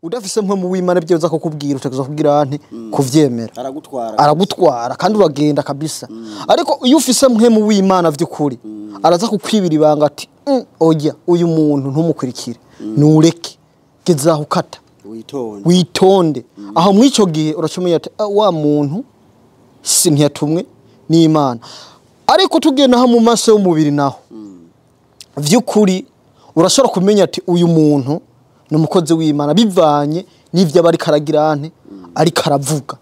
Udafise mpwemu w'Imana ibyo uza kukubwira utegerezwa kugira nte kuvyemera. Aragutwara. Aragutwara kandi uragenda kabisa. Ariko iyo ufise mpwemu w'Imana vy'ukuri araza kukwibira ibanga ati oya uyu muntu ntumukurikire, nureke gezaho ukata witonde, witonde. Aho mw'ico gihe uracumenya ati wa muntu si ntiyatumwe n'Imana. Ariko tugenda naho mu maso y'umubiri naho vy'ukuri urashobora kumenya ati uyu muntu ni umukozi w'Imana bivanye n'ivyo abari karagirante ariko aravuga.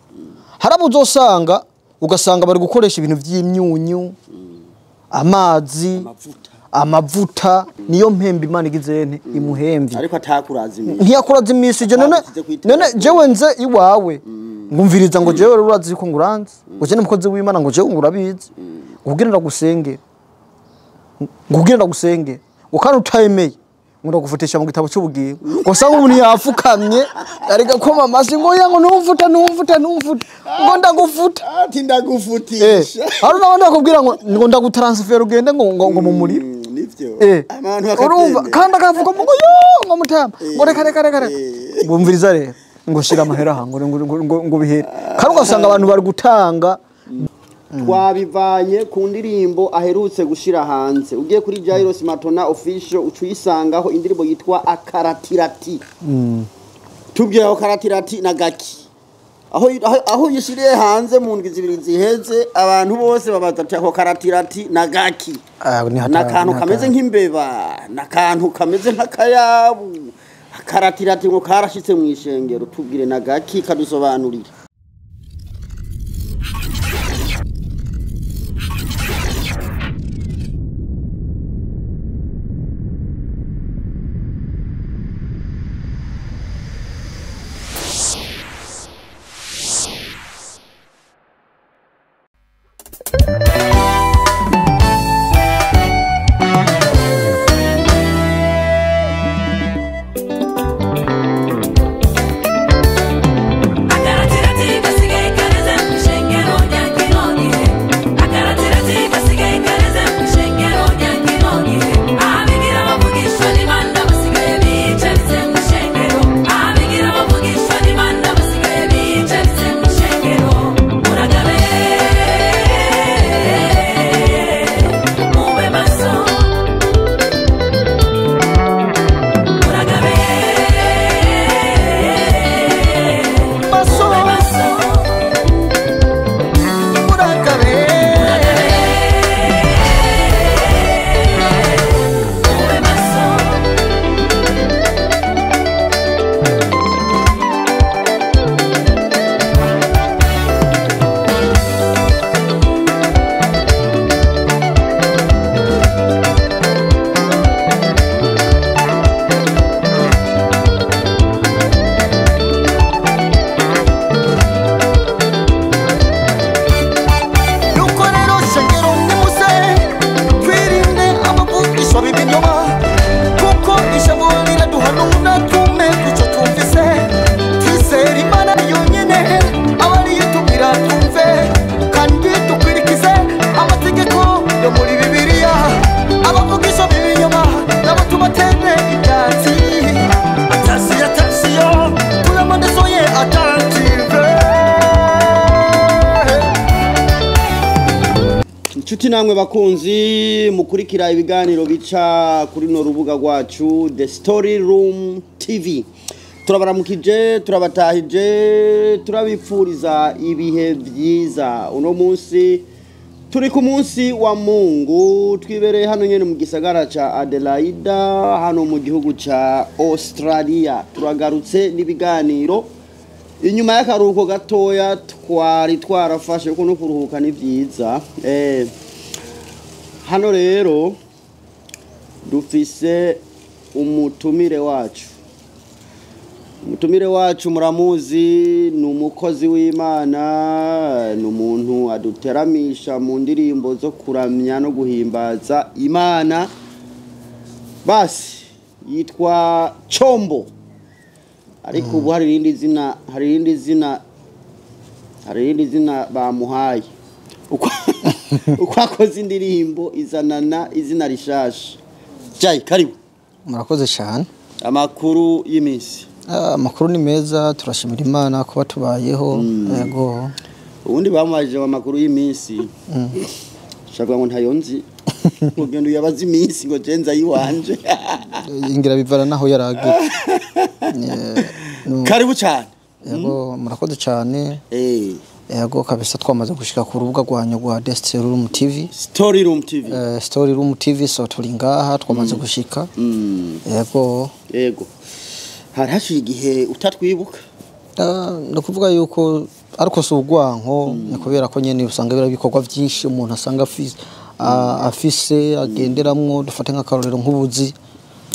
Harabo uzosanga ugasanga bari gukoresha ibintu vy'imyunyu, amazi, amavuta, niyo mpembe Imana igizente imuhemvye. Ariko atakuraza imisi. Ntiyakuraza imisi je none jewe nze iwawe ngumviriza ngo jewe urazi ko nguranze ngo je n'umukozi w'Imana ngo jewe ngurabizi ngubwira ndagusenge ngubwira ndagusenge ukana utayemeye ngo ndagufutisha mu gitabo cy'ubugingo. Usanga umuntu yafukamye ariko koma amasi ngo ya ngo numfuta numfuta numfuta ngo ndagufuta ati ndagufutisha. Hari n'abandi bakubwira ngo ndagutransfer ugende ngo ngo mu muriro. Nivyo abantu bakabyemera kandi akavuga ngo yo ngo mutama ngo reka reka reka bumviriza rero ngo shira amahera aha ngo ngo bihere. Kandi ugasanga abantu bari gutanga. Twabivanye ku ndirimbo aherutse gushira hanze. Ugiye kuri Jairos Matona Official ucuyisangaho indirimbo yitwa Akaratirati. Tubwira aho Karatirati na gaki. Aho yishiriye hanze mu ndwi zibiri ziheze abantu bose babaza ati aho Karatirati na gaki. Na kantu kameze nk'imbeba, na kantu kameze nk'akayabu. Akaratirati ngo karashitse mu ishengero. Tubwire na gaki kadusobanurira. Inshuti namwe bakunzi mukurikira ibiganiro bica kuri no rubuga rwacu The Story Room TV. Turabaramukije, turabatahije, turabipfuriza ibihe byiza. Uno munsi turi ku munsi wa Mungu, twibereye hano nyene mu gisagara ca Adelaida, hano mu gihugu ca Australia. Turagarutse n'ibiganiro inyuma y'akaruhuko gatoya twari twarafashe kuko no kuruhuka ni vyiza. Hano rero dufise umutumire wacu. Umutumire wacu muramuzi, ni umukozi w'Imana, ni umuntu aduteramisha mu ndirimbo zo kuramya no guhimbaza Imana. Basi yitwa Chombo. Ariko ubu hari irindi zina, hari irindi zina, hari irindi zina bamuhaye. Uko akoze indirimbo izanana izina rishasha. Jai, karibu. Murakoze cyane. Amakuru y'iminsi. Amakuru ni meza, turashimira Imana kuba tubayeho. Yego. Ubundi bamubajije amakuru y'iminsi, shavuga ngo ntayo nzi, ugenda uyabaza iminsi ngo jenza ayiwanje. Ingira bivana naho yaragiye. Karibu cyane. Yego, murakoze cyane. Yego kabisa, twamaze gushika ku rubuga rwanyu rwa Destiny Room TV. Story Room TV. Story Room TV, so turi ngaha twamaze gushika. Yego. Yego, hari hashize igihe utatwibuka. Ni ukuvuga yuko ariko si urwanko, ni kubera ko nyene usanga bira bikorwa byinshi umuntu asanga afise agenderamwo. Dufate nk'akarorero nk'ubuzi.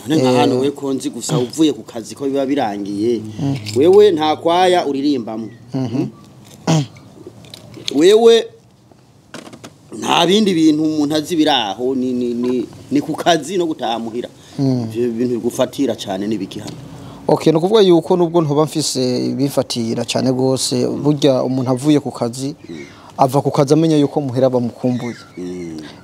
None nka hano we ko nzi gusa uvuye ku kazi ko biba birangiye, wewe nta kwaya uririmbamo, wewe nta bindi bintu umuntu azi biraho, ni ku kazi no gutaha muhira. Ivyo bintu bigufatira cyane n'ibiki hano? Okay, ni ukuvuga yuko nubwo ntoba mfise ibifatira cyane gose, burya umuntu avuye ku kazi, ava ku kazi amenya yuko muhira bamukumbuye.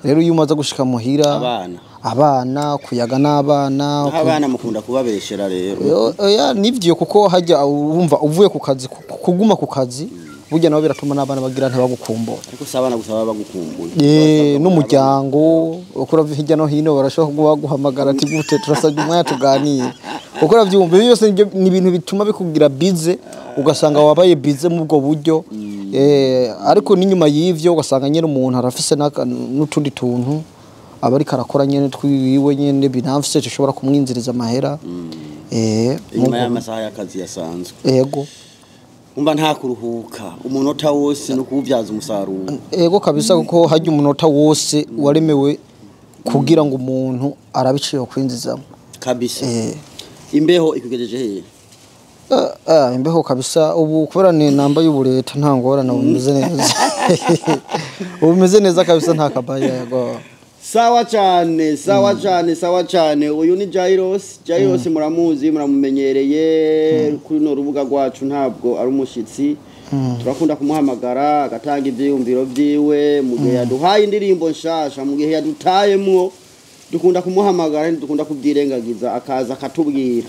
Rero iyo umaze gushika muhira, Abana. abana, kuyaga n'abana. Abana mukunda kubabeshera rero. Oya, nivyo, kuko hajya wumva uvuye ku kazi, kuguma ku kazi burya nabo biratuma n'abana bagira ntibagukumbura. Ariko si abana gusa baba bagukumbuye. N'umuryango ukora hirya no hino barashobora kuba baguhamagara ati gute, turasabye umwanya tuganire. Uko uravyumva, ibyo byose ni ibintu bituma bikugira busy, ugasanga wabaye busy muri ubwo buryo. Ariko n'inyuma y'ivyo ugasanga nyene umuntu arafise n'utundi tuntu aba ariko arakora nyene twiwiwe nyene binafise dushobora kumwinziriza amahera. Inyuma y'amasaha y'akazi yasanzwe. Yego. Umva, nta kuruhuka, umunota wose no kuwubyaza umusaruro. Ego kabisa, kuko hajya umunota wose waremewe kugira ngo umuntu arabiciye kwinzizamo. Kabisa. Imbeho ikugejeje hehe? Imbeho kabisa ubu kubera ni namba y'ubureta, nta ngorane, ubu meze neza, ubu meze neza kabisa, nta kabaya. Yego. Sawa cyane, sawa cyane, sawa cyane. Uyu ni Jairos. Jairos muramuzi, muramumenyereye kuri no rubuga rwacu, ntabwo ari umushitsi. Turakunda kumuhamagara agatanga ivyiyumviro vyiwe mu gihe yaduhaye indirimbo nshasha, mu gihe yadutayemwo. Dukunda kumuhamagara, dukunda kubyirengagiza, akaza akatubwira.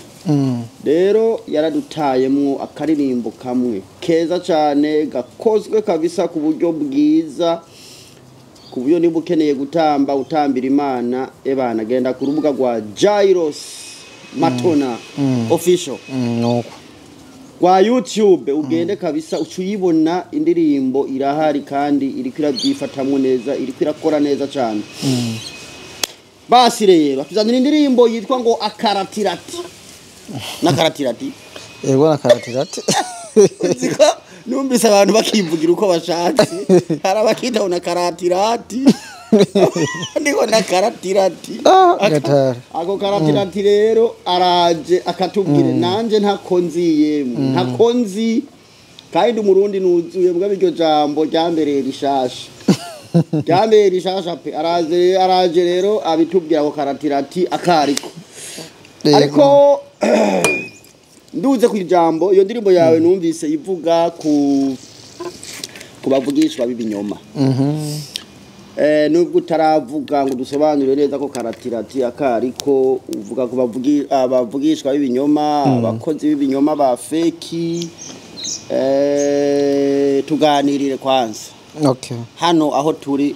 Rero yaradutayemwo akaririmbo kamwe keza cyane, gakozwe kabisa ku buryo bwiza, ku buryo niba ukeneye gutamba utambira Imana, ebana genda ku rubuga rwa Jairos Matona Official Nuko. rwa YouTube, ugende kabisa uca uyibona. Indirimbo irahari kandi iriko irabyifatamwo neza, iriko irakora neza cyane. Basi rero atuzanira indirimbo yitwa ngo Akaratirati n'Akaratirati. Yego, na karatirati. Uziko numvise abantu bakivugira uko bashatse, hari abakita na karatirati, ndiko na karatirati. Gatari. Ako karatirati rero araje akatubwire. Nanje ntako nzi yemwe, ntako nzi, kandi umurundi nuzuye, mbwa iryo jambo ryambereye rishasha, ryambereye rishasha pe. Araje, araje rero abitubwira ako karatirati akariko. Ariko nduze ku ijambo, iyo ndirimbo yawe numvise ivuga ku bavugishwa b'ibinyoma. Nubwo utaravuga ngo dusobanurire neza ko karatirati akariko, uvuga ku abavugishwa b'ibinyoma, abakozi b'ibinyoma ba fake. Tuganirire kwanza. Hano aho turi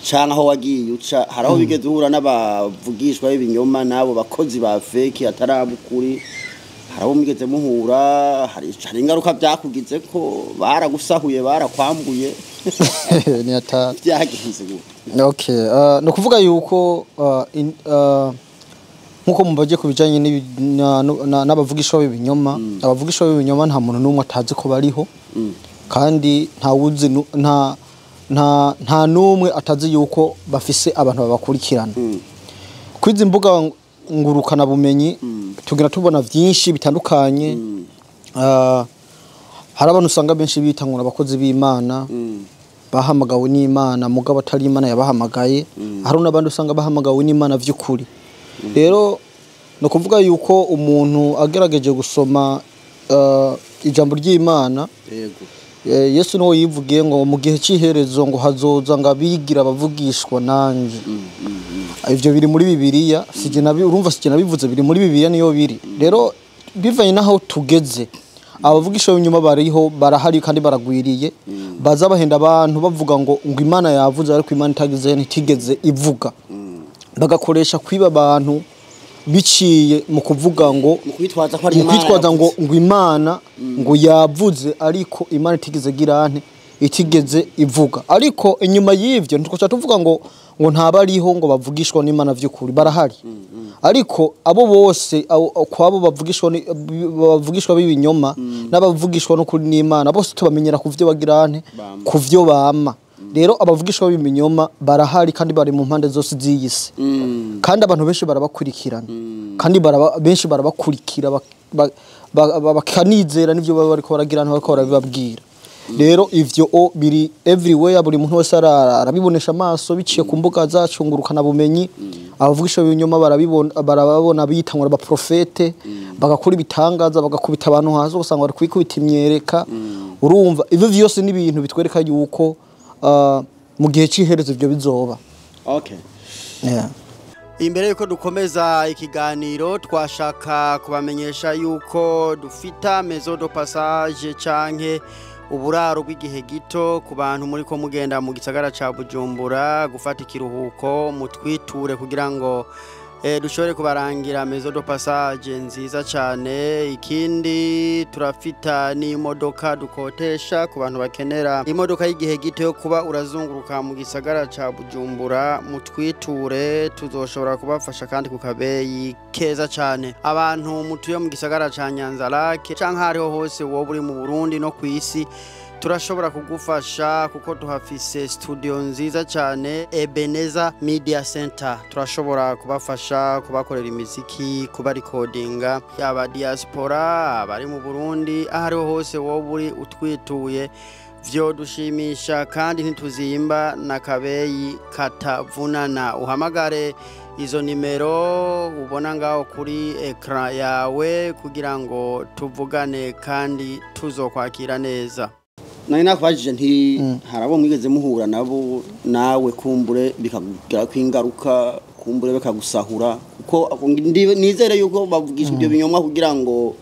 canke aho wagiye uca, hari aho bigeze uhura n'abavugishwa b'ibinyoma n'abo bakozi ba fake ataraba ukuri? Hari abo mugeze muhura? Hari ingaruka byakugize ko baragusahuye, barakwambuye? Ni atari. Byagenze gute? Okay, ni ukuvuga yuko nkuko mubagiye ku bijanye n'abavugishwa b'ibinyoma, abavugishwa b'ibinyoma nta muntu n'umwe atazi ko bariho, kandi nta wuzi nta n'umwe atazi yuko bafise abantu babakurikirana. Kuri izi mbuga ngurukana bumenyi tugenda tubona vyinshi bitandukanye. Hari abantu usanga benshi bita ngo abakozi b'Imana, bahamagawe n'Imana, mugabo atari Imana yabahamagaye. Hari n'abandi usanga bahamagawe n'Imana vy'ukuri. Rero ni ukuvuga yuko umuntu agerageje gusoma ijambo ry'Imana, Yesu niwe yivugiye ngo mu gihe cy'iherezo ngo hazoza ngo abigira abavugishwa nanje. Ivyo biri muri Bibiliya, sije nabi, urumva, sije nabivuze, biri muri Bibiliya niyo biri. Rero bivanye n'aho tugeze, abavugisha b'ibinyoma bariho, barahari kandi baragwiriye. Baza bahenda abantu bavuga ngo Imana yavuze, ariko Imana itagize, ntitigeze ivuga. Bagakoresha kwiba abantu biciye mu kuvuga ngo mu kwitwaza ko ari mu Imana kwitwaza ngo yavuze. Ngo Imana ngo yavuze, ariko Imana itigeze girante, itigeze ivuga. Ariko inyuma y'ivyo ntitwoca tuvuga ngo ntabariho ngo bavugishwa n'Imana vy'ukuri, barahari. Ariko abo bose kwabo bavugishwa bavugishwa b'ibinyoma n'abavugishwa n'ukuri n'Imana, bose tubamenyera ku vyo bagirante, Bama. ku vyo bama. Rero abavugishwa b'ibinyoma barahari kandi bari mu mpande zose z'iyi si, kandi abantu benshi barabakurikirana, kandi benshi barabakurikira bakanizera n'ivyo baba bariko baragira, bariko barabibabwira. Rero ivyo o biri everywhere, buri muntu wese arabibonesha amaso biciye ku mbuga zacu ngurukana bumenyi. Abavugisha b'ibinyoma barabibona, barababona bita ngo abaprofete, bagakora ibitangaza, bagakubita abantu hasi, ugasanga bari kwikubita imyereka. Urumva ivyo vyose ni ibintu bitwereka yuko mu gihe c'iherezo ivyo bizoba. Okay. Yeah. Imbere yuko dukomeza ikiganiro, twashaka kubamenyesha yuko dufita maison de passage canke uburaro bw'igihe gito ku bantu muri ko mugenda mu gisagara ca Bujumbura gufata ikiruhuko. Mutwiture kugira ngo dushobore kubarangira maison de passage nziza cyane. Ikindi, turafita n'imodoka dukotesha ku bantu bakenera imodoka y'igihe gito yo kuba urazunguruka mu gisagara ca Bujumbura. Mutwiture, tuzoshobora kubafasha kandi ku kabeyi keza cyane. Abantu mutuye mu gisagara ca Nyanza-Lac canke ahariho hose wowe uri mu Burundi no kw'isi, turashobora kugufasha kuko tuhafise studio nziza cyane, Ebeneza Media Center. Turashobora kubafasha kubakorera imiziki, kubarikodinga, aba diaspora, abari mu Burundi, ahariho hose wowe uri utwituye vyo dushimisha, kandi ntituzimba na kabeyi katavunana. Uhamagare izo nimero ubona ngaho kuri écran yawe kugira ngo tuvugane, kandi tuzokwakira neza. Nari nakubajije nti hari abo mwigeze muhura nabo nawe kumbure bikakugirako ingaruka, kumbure bakagusahura, kuko nizere yuko bavugisha ibyo binyoma kugira ngo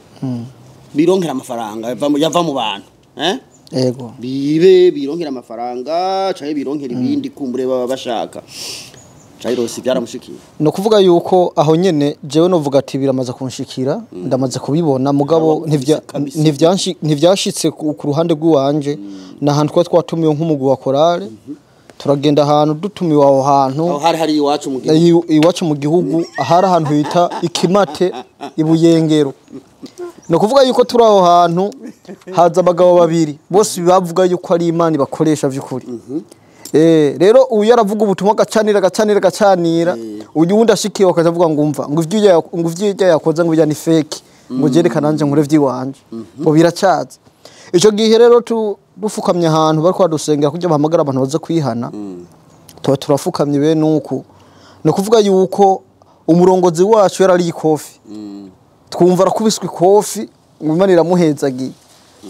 bironkere amafaranga yava mu bantu, eh? Ego. Bibe bironkera amafaranga canke bironkera ibindi kumbure baba bashaka. Jairos byaramushikiye? No kuvuga yuko aho nyene jewe novuga ati biramaze kunshikira, ndamaze kubibona, mugabo Abagufise kabisa. Ntivyashitse ku ruhande rw'iwanje. Na ahantu twari twatumiwe nk'umugwi wa korale, turagenda ahantu dutumiwe aho hantu. Aho hari iwacu mu gihugu? Iwacu mu gihugu, ahari ahantu hita Ikimate Ibuyengero. Ni ukuvuga yuko turi aho hantu, haza abagabo babiri, bose bavuga yuko ari Imana bakoresha vy'ukuri. Rero uyu yaravuga ubutumwa, agacanira, agacanira, agacanira. Uyu wundi ashikiye bakaza avuga ngo umva, ngo ivyo yakoze ngo ibyo ni fake, ngo jereka nanje nkore vy'iwanje, ngo biracaza. Ico gihe rero dufukamye ahantu bariko badusengera kugira bahamagara abantu baze kwihana, tuba turafukamye bene uku. Ni ukuvuga yuko umurongozi wacu yarariye ikofi, twumva arakubiswe ikofi ngo Imana iramuhezagiye.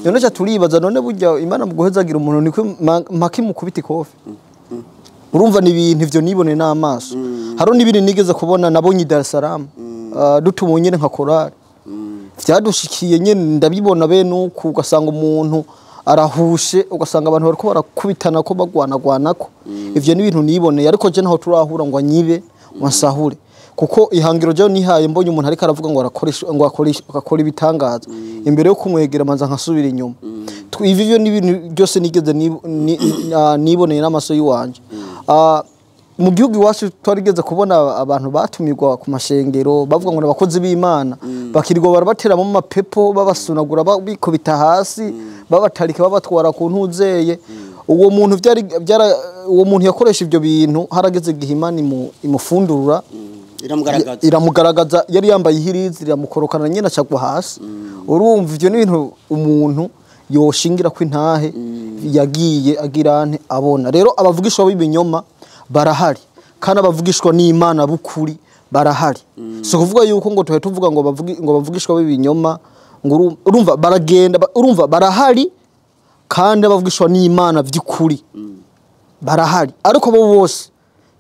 None ca turibaza, none burya Imana mu guhezagira umuntu niko mpaka imukubita ikofi? Urumva ni ibintu ivyo nibone n'amaso. Hariho n'ibindi nigeze kubona, nabonye i Dar es Salaam, dutumiwe nyene nka korali, vyadushikiye nyene ndabibona bene uku, ugasanga umuntu arahushe, ugasanga abantu bariko barakubitana ko bagwanagwanako. Ivyo ni ibintu niboneye, ariko je ntaho turahura ngo anyibe, ngo ansahure, kuko ihangiro ryo nihaye, mbonye umuntu ariko aravuga ngo arakoresha, ngo akoresha, akora ibitangaza, imbere yo kumwegera manza nkasubira inyuma. Ivi byo ni ibintu byose nigeze niboneye n'amaso yiwanje. Mu gihugu iwacu twarigeze kubona abantu batumirwa ku mashengero bavuga ngo ni abakozi b'Imana, bakirirwa barabateramo amapepo, babasunagura, bikubita hasi, babatarika, babatwara ku ntuzeye. Uwo muntu byari byara, uwo muntu yakoresha ibyo bintu, harageze igihe Imana imufundurura. Iramugaragaza. Iramugaragaza. Yari yambaye ihirizi, iramukorokana nyine acagwa hasi. Urumva ivyo ni ibintu umuntu yoshingira ko intahe yagiye agira ante abona. Rero abavugishwa b'ibinyoma barahari, kandi abavugishwa n'Imana b'ukuri barahari. Si ukuvuga yuko ngo tuhe tuvuga ngo bavugishwa b'ibinyoma ngo urumva baragenda urumva barahari, kandi abavugishwa n'Imana by'ukuri barahari, ariko bo bose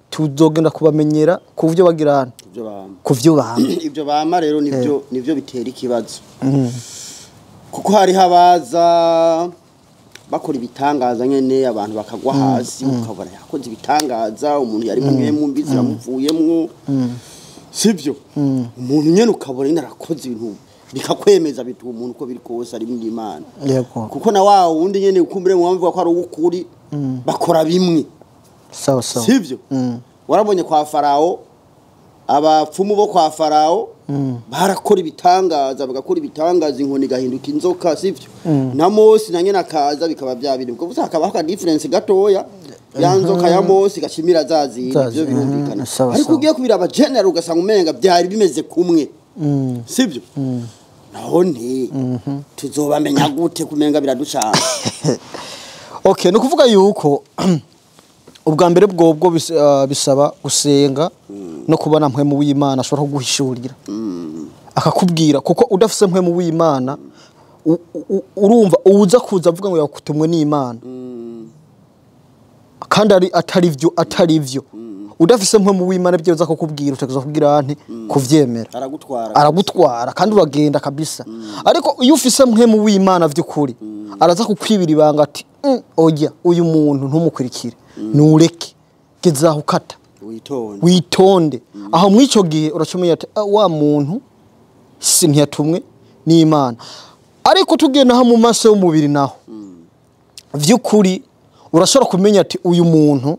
Tuzogenda kubamenyera ku byo bagirana, Ibyo bama. ku byo bama. Ibyo bama rero nivyo bitera ikibazo, kuko hariho abaza bakora ibitangaza nyene, abantu bakagwa hasi, ukabona yakoze ibitangaza, umuntu yari mumwe mu mbi ziramuvuyemwo, sivyo? Umuntu nyene ukabona nyene arakoze ibintu bikakwemeza, bituma umuntu uko biri kose ari mu Imana. Kuko na wa wundi nyene ukumbure mubavuga ko ari uw'ukuri, bakora bimwe. Sawa sawa. Sivyo? Warabonye kwa Farao, abapfumu bo kwa Farao barakora ibitangaza, bagakora ibitangaza, inkoni igahinduka inzoka, sivyo? Na Mose na nyene akaza, bikaba bya bindi, kuko hakabaho ka difference gatoya, ya nzoka ya Mose igashimira za zindi. Zazi, Ivyo birumvikana. Sawa, Ariko sawa. ugiye kubiraba general, ugasanga umenga byari bimeze kumwe, sivyo? None tuzobamenya gute kumenga biraducanga? Okay, ni ukuvuga yuko ubwa mbere bwobwo bisaba gusenga no kubona mpwemu w'Imana ashobora kuguhishurira, akakubwira, kuko udafise mpwemu w'Imana, urumva uza kuza avuga ngo yakutumwe n'Imana kandi ari atari vyo. Udafise mpwemu w'Imana, ibyo uza kukubwira utegerezwa kugira nte? Kuvyemera. Aragutwara. Aragutwara kandi uragenda kabisa. Ariko iyo ufise mpwemu w'Imana vy'ukuri, araza kukwibira ibanga ati: Oya, uyu muntu ntumukurikire, nureke, gezaho ukata." Witonde. Witonde. Aho mw'ico gihe uracumenya ati: "Ah, wa muntu si ntiyatumwe n'Imana." Ariko tugiye naho mu maso y'umubiri naho, vy'ukuri urashobora kumenya ati uyu muntu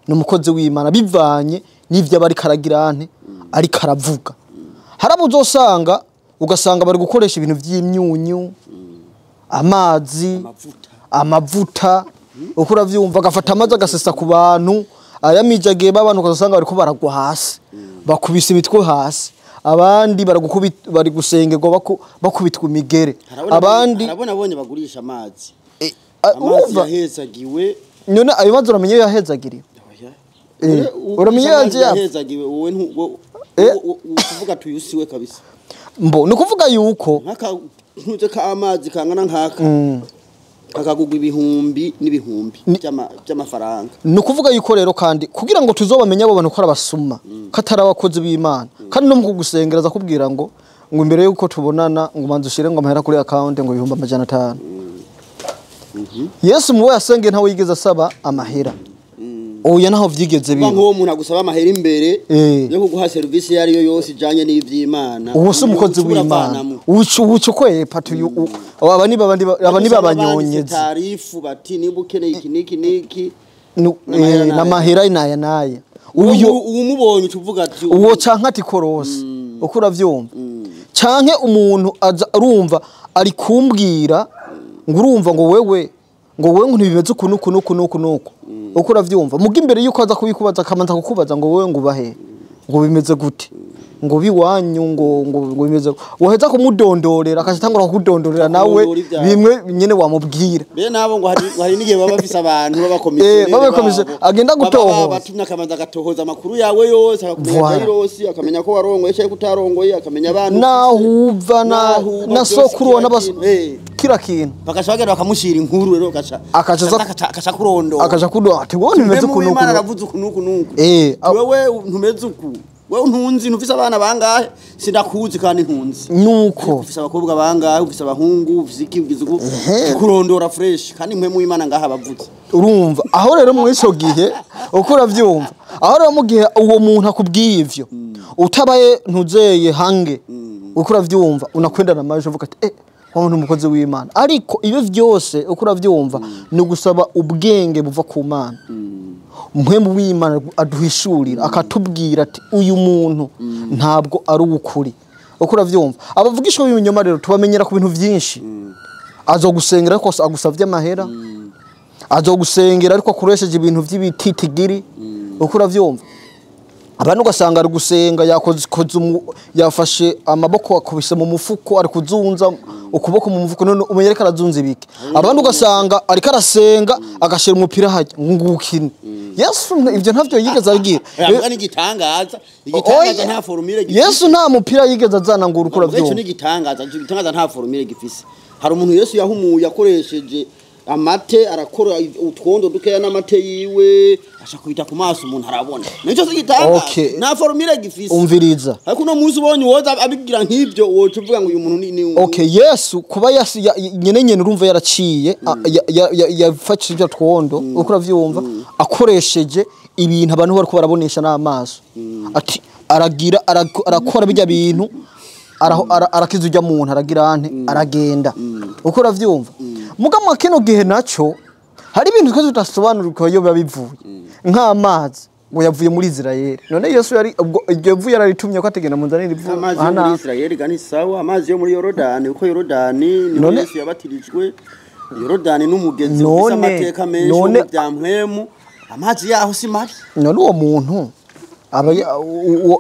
ni umukozi w'Imana, bivanye n'ivyo aba ariko aragira nte, ariko aravuga. Hari abo uzosanga, ugasanga bari gukoresha ibintu vy'imyunyu, amazi, Amavuta. amavuta, uko uravyumva, agafata amazi agasesa ku bantu, ayamijagiye b'abantu, ugasanga bariko baragwa hasi, bakubise imitwe hasi, abandi bari gusengerwa, bakubitwa imigere, abandi Harabona abonye bagurisha amazi, amazi urumva yahezagiwe. None ayo mazi uramenya iyo yahezagiriwe? Oya. Uramenya Ugurisha amazi yaje yapfa? yahezagiwe, wowe ukuvuga ati uyu siwe kabisa. Mbo ni ukuvuga yuko Nk'aka ntuze ka amazi kangana nk'aka kakagugwa ibihumbi n'ibihumbi by'amafaranga. Ni ukuvuga yuko rero kandi kugira ngo tuzobamenye abo bantu ko ari abasuma, ko atari abakozi b'Imana, kandi no mu kugusengera aza kubwira ngo imbere yuko tubonana ngo manza ushire ngo amahera kuri account, ngo 500,000. Yesu mu we yasengeye ntawe yigeze asaba amahera. Oya, naho vyigeze Kuba biba. nk'uwo muntu agusaba amahera imbere yo kuguha serivisi iyo ari yo yose ijanye n'ivy'Imana, Uwo si umukozi uca w'Imana. uravanamwo. Uca ukwepa tuyu aba ni babandi, aba ni Usanga banditse babanyonyezi. Tarifu bati niba ukeneye iki n'iki n'iki, n'amahera n'aya. N'amahera naya naya. Uyu Uyo umubonye ucuvuga ati uwo canke ati korose, uko uravyumva, canke umuntu aza arumva ari kumbwira ngo urumva ngo wewe ngo ntibimeze uku nuku nuku nuku nuku, uko uravyumva, muga imbere yuko aza kubikubaza akamanza kukubaza ngo wewe ngo ubahe, ngo bimeze gute, ngo biwanyu, ngo bimeze, woheza kumudondorera, akaca atangura kukudondorera nawe. Kurondora ibyawe. Bimwe nyene wamubwira. Be nabo ngo hari n'igihe baba bafise abantu b'abakomisiyoneri B'abakomisiyoneri, babo. agenda Baba gutohoza. batumye, akabanza agatohoza amakuru yawe yose, akakumenya Voilà. Jairosi, akamenya ko warongoye cyangwa ko utarongoye, akamenya abantu Naho ufise, uva na naho uva, na byose, sokuru wa kila n'abas kintu. Kila kintu. Bagaca bagenda bakamushyira inkuru rero, gaca Akaca akaca kurondora. Akaja kudoha ati wowe ntimeze Mbemu uku nuku. w'Imana aravuze uku nuku nuku. Wewe ntumeze uku, wewe ntunzi, ntufise abana bangahe, sindakuzi kandi ntunzi. Nuko Ufise abakobwa bangahe, ufise abahungu, ufise iki, ugize uku, kurondora fresh, kandi mwe mu Imana ngaha bavuze. Urumva aho rero muri ico gihe, uko uravyumva aho rero, mu gihe uwo muntu akubwiye ivyo, utabaye ntuzeye hange, uko uravyumva, unakwenda na maje uvuga ati wa muntu umukozi w'Imana. Ariko ibyo vyose, uko uravyumva, ni ugusaba ubwenge buva ku Mana, mpwemu w'Imana aduhishurira, akatubwira ati uyu muntu ntabwo ari uwukuri. Uko uravyumva, abavugishwa b'ibinyoma rero tubamenyera ku bintu vyinshi. Azogusengera ariko agusavye amahera, azogusengera ariko akoresheje ibintu vy'ibititigiri, uko uravyumva. Abantu ugasanga ari gusenga yakoze yafashe amaboko akubise mu mufuko, ari kuzunza ukuboko mu mufuko, none umenye ariko arazunza ibiki. Abandi ugasanga ariko arasenga agashira umupira hajya ngo ukine. Yesu ivyo ntavyo yigeze abwira. Avuga n'igitangaza, igitangaza Oya. nta formule gifise. Yesu nta mupira yigeze azana ngo urukura Ubwo ico vyumva. ni igitangaza, ico gitangaza nta formule gifise. Hari umuntu Yesu yahumuye akoresheje Amate arakora utwondo dukeya n'amate yiwe, asha kubita ku maso umuntu arabona. Nico se gitangaza. Okay. Nta formule gifise. Umviriza. Ariko uno munsi ubonye uwoza abigira nk'ibyo, woca uvuga ngo uyu muntu ni Okay, Yesu kuba nyene nyene urumva yaraciye, yafashije ibyo twondo, uko uravyumva, akoresheje ibintu abantu bariko barabonesha n'amaso, ati aragira arakora bijya bintu, arakiza ujya muntu, aragira ante, aragenda, uko uravyumva. Muga mu kino gihe naco hari ibintu twese tudasobanurwa iyo biba bivuye, nk'amazi ngo yavuye muri Israel. None Yesu yari ubwo iryo vu yararitumye ko ategenda mu nzanira ivu? Amazi yo muri Israel gani sawa, amazi yo muri Yorodani, kuko Yorodani niho Yesu yabatirijwe. Yorodani n'umugezi ufise amateka menshi wo bya mpwemu, amazi yaho si mabi. None uwo muntu aba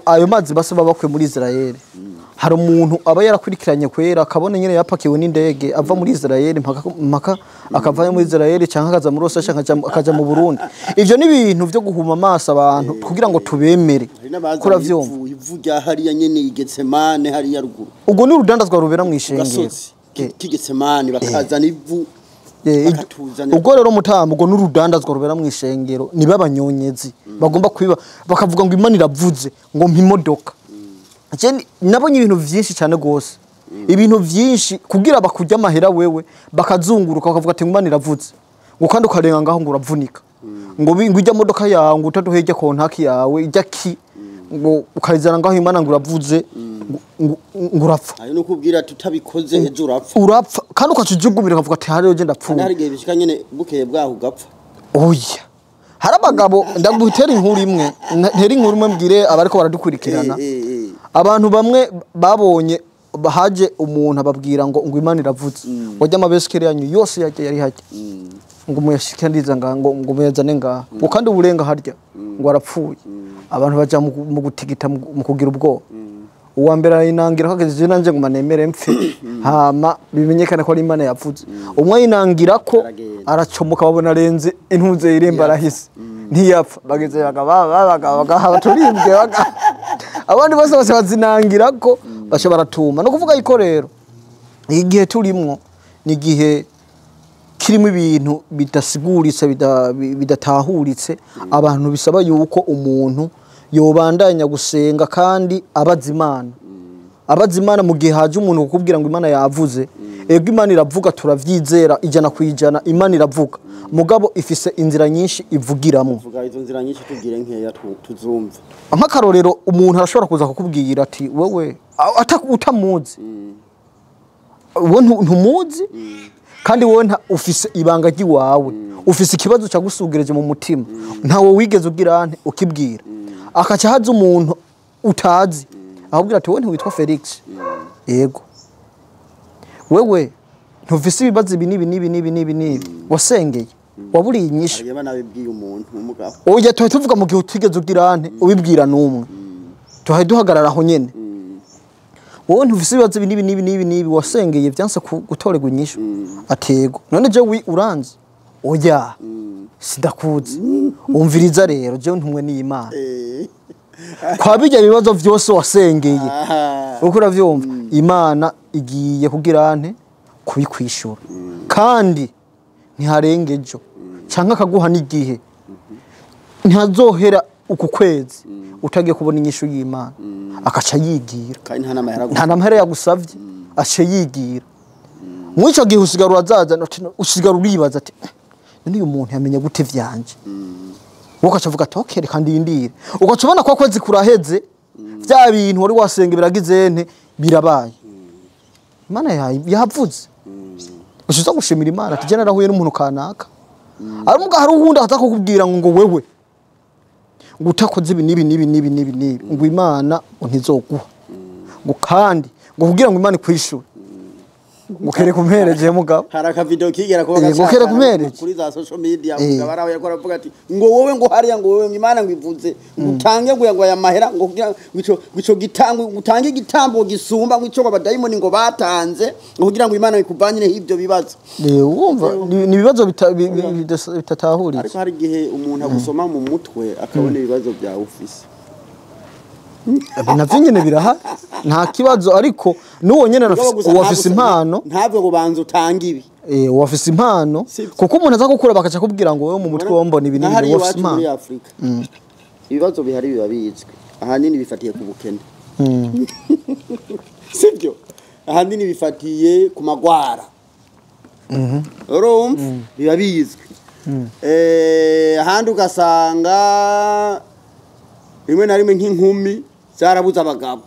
ayo mazi basa baba bakuye muri Israel, hari umuntu aba yarakurikiranye kwera akabona nyene yapakiwe n'indege ava muri Israel mpaka akava muri Israel, canke akaza muri Russia, canke akaja mu Burundi? Ivyo ni ibintu vyo guhuma amaso abantu kugira ngo tubemere. Hari n'abazana Kuravyumva? ivu rya hariya nyene i Getsemane hariya ruguru. Ubwo ni urudandazwa rubera mu ishengero. Gasozi k'Igetsemane, bakazana ivu, bakatuzanira. Ubwo rero mutamba, ubwo n'urudandazwa rubera mu ishengero, niba abanyonyezi bagomba kwiba bakavuga ngo Imana iravuze ngo mpa imodoka. Je nabonye ibintu vyinshi cyane gose, ibintu vyinshi kugira bakujya amahera wewe, bakazunguruka bakavuga ati Imana iravuze ngo kandi ukarenga ngaho ngo uravunika, ngo ijya modoka yawe ngo utaduhejya kontaki yawe ijya ki, ngo ukayizana ngaho Imana ngo uravuze ngo urapfa. Hari no kubwira tutabikoze ejo urapfa. Urapfa, kandi ukacujugumira ukavuga ati hariyo je ndapfuye. Kandi hari igihe bishika nyene bukeye bwaho ugapfa. Oya, hari abagabo, ndagutera inkuru imwe, ntera inkuru imwe mbwire abariko baradukurikirana. Abantu bamwe babonye haje umuntu ababwira ngo Imana iravuze, wajya amabesikeri yanyu yose yajya yari hajya ngo muyashikirize ngaha, ngo muyazane ngaha, ngo kandi uburenga harya ngo arapfuye. Abantu baja mu gutigita, mu kugira ubwoba. Uwa mbere arayinangira ko ageze nanje ngo manemere mpfe, hama bimenyekane ko ari Imana yavuze. Umwe ayinangira ko Aragenda. aracomoka, babona arenze intuze iremba, arahise ntiyapfa. Bageze bagaba turimbwe abandi bose bazinangira ko baca baratuma. No kuvuga yuko rero igihe turimwo ni igihe kirimo ibintu bidasiguritse, bidatahuritse. Abantu bisaba yuko umuntu yobandanya gusenga kandi abaza Imana, abaza Imana. Mu gihe haje umuntu kukubwira ngo Imana yavuze, ego Imana iravuga, turavyizera 100%, Imana iravuga, mugabo ifise inzira nyinshi ivugiramwo. Vuga izo nzira nyinshi, tubwire nkeya tuzumve. Nk'akarorero, umuntu arashobora kuza kukubwira ati wewe utamuzi, wowe ntumuzi, kandi wowe ufise ibanga ry'iwawe, ufise ikibazo cyagusugereje mu mutima, ntawe wigeze ugira nte ukibwira, akaca haza umuntu utazi ahubwira ati wowe ntiwitwa Felix? Yego. Wewe ntufise ibibazo ibi n'ibi n'ibi n'ibi n'ibi n'ibi wasengeye waburiye inyishu? Hariya banabibwiye umuntu umugabo. Oya, tuba tuvuga mu gihe utigeze ugira nte ubibwira n'umwe, tuhaye duhagarara aho nyene. Wowe ntufise ibibazo ibi n'ibi n'ibi n'ibi n'ibi wasengeye byanse gutorerwa inyishu? Atego. None jewe uranzi? Oya, sindakuzi. Umviriza rero, jewe ntumwe n'Imana kwa bijya bibazo vyose wasengeye, uko uravyumva, Imana igiye kugira nte kubikwishura, kandi ntiharenga ejo, canke akaguha n'igihe, ntihazohera uku kwezi utagiye kubona inyishu y'Imana. Akaca yigira. Kandi nta n'amahera. Nta namahera yagusavye, ace yigira. Muri ico gihe usigara urazaza, usigara uribaza ati none uyu muntu yamenye gute vyanje? Wowe ugaca uvuga ati okay, reka ndindire. Ugaca ubona ko kwezi kuraheze, vya bintu wari wasenga biragize nte, birabaye. Imana yavuze, uza gushimira Imana ati je narahuye n'umuntu kanaka. Arumuga hari uwundi aza kukubwira ngo wewe ngo utakoze ibi n'ibi n'ibi n'ibi n'ibi n'ibi, ngo Imana ngo ntizoguha, ngo kandi ngo kugira ngo Imana ikwishure ngo kereka umpereje mugabo. Hari akavideo kigera kuba Ngo kere kumereje. kuri za social media, umugabo araho yariko aravuga ati ngo wowe, ngo hariya, ngo wowe, ngo Imana ngo ivuze ngo utange ngo aya mahera, ngo kugira ngo ico gitango, ngo utange igitambo gisumba ngo ico ngo abadayimoni ngo batanze, ngo kugira ngo Imana ikuvanyireho ivyo bibazo. Wumva ni ibibazo bitatahuritse. Ariko hari igihe umuntu agusoma mu mutwe akabona ibibazo byawe ufise. Navyo nyene birahari, nta kibazo, ariko n'uwo nyene Mugabo gusa uwo afise impano. Ntabwo ngo banza utange ibi. Wafise impano. Sivyo. Kuko umuntu aza gukura bakaca kubwira ngo wowe mu mutwe wombona ibi N'ahari n'ibi, wafise iwacu muri impano. Afurika ibibazo bihari biba bizwi, ahanini bifatiye ku bukene, sibyo? Ahanini bifatiye ku magwara, urumva biba bizwi. Ahandi ugasanga rimwe na rimwe nk'inkumi zarabuze abagabo,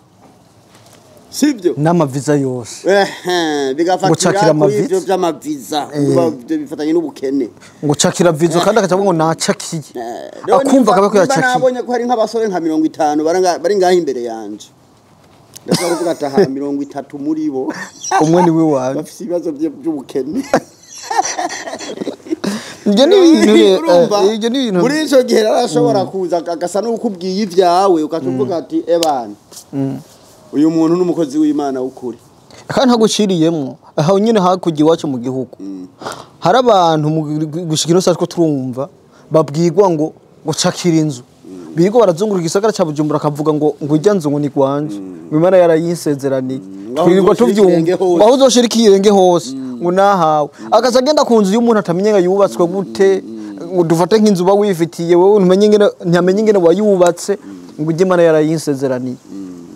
sibyo? N'amaviza yose. Ehe, bigafatira Gucakira kuri amaviza. ivyo vy'amaviza. Urumva bifatanye n'ubukene. Ngo cakira vizo, kandi akaca avuga ngo nacakiye. Rero Akumva akaba ko nimba yacakiye. nabonye ko hari nk'abasore nka 50 bari ngaho imbere yanje, ndashobora kuvuga ati aha 30 muri bo Umwe ni we wawe. bafise ibibazo by'ubukene. Ibyo ni ibintu Urumva? Ibyo ni ibintu Muri ico gihe rero arashobora kuza agasa n'ukubwiye ibyawe, ukaca uvuga ati ebana, uyu muntu ni umukozi w'Imana w'ukuri. Kandi ntaguciriyemwo, aho nyine hakurya iwacu mu gihugu hari abantu mu gushika ino saa two turumva babwirwa ngo cakira inzu, birirwa barazunguruka igisagara ca Bujumbura, akavuga ngo ijya nzu ngo ni gwanje, ngo Imana yarayinsezeraniye. Ngo aho Twirirwa uzoshira tuvyumva ikirenge hose. Ngo aho uzoshira ikirenge hose ngo nahawe, akaca agenda ku nzu y'umuntu atamenye ngo yubatswe gute, ngo dufate nk'inzu uba wifitiye wowe, ntumenye ingene, ntamenye ingene wayubatse, ngo ujye Imana yarayinsezeraniye.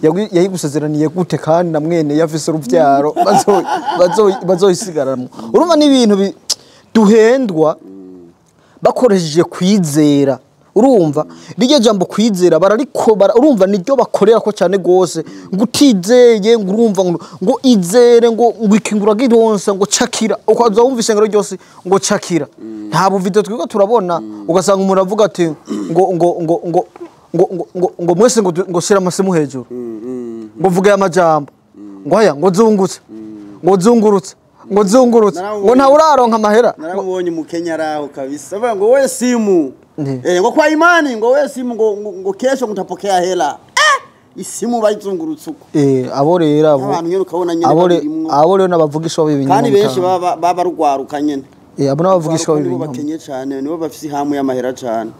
Yayigusezeraniye gute kandi na mwene yafise uruvyaro bazoyisigaramwo? Urumva ni ibintu duhendwa bakoresheje kwizera. Urumva rirya jambo kwizera barariko urumva niryo bakorera ko cyane gose, ngo utizeye, ngo urumva ngo izere, ngo ikingura gironsa, ngo cakira, ukaza wumva isengero ryose ngo cakira. Nta buvideo twiga turabona, ugasanga umuntu avuga ati ngo ngo ngo ngo ngo ngo ngo ngo mwese ngo shira amasimu hejuru, ngo vuga aya majambo, ngo aya, ngo zungutse, ngo zungurutse, ngo zungurutse, ngo ntawe uraronka amahera. Naramubonye umukenya ari aho kabisa avuga ngo we simu, ngo kwa imani, ngo we simu, ngo kesho ngutapokea hela. Isimu bayizungurutse uko. Abo rero abo Abantu nyene ukabona nyene babirimwo. Abo rero n'abavugisha b'ibinyoma. Kandi benshi Mutanga. baba rugwaruka nyene. Abo n'abavugisha Rugwaruka nibo b'ibinyoma. bakenye cane, nibo bafise ihamu y'amahera cane.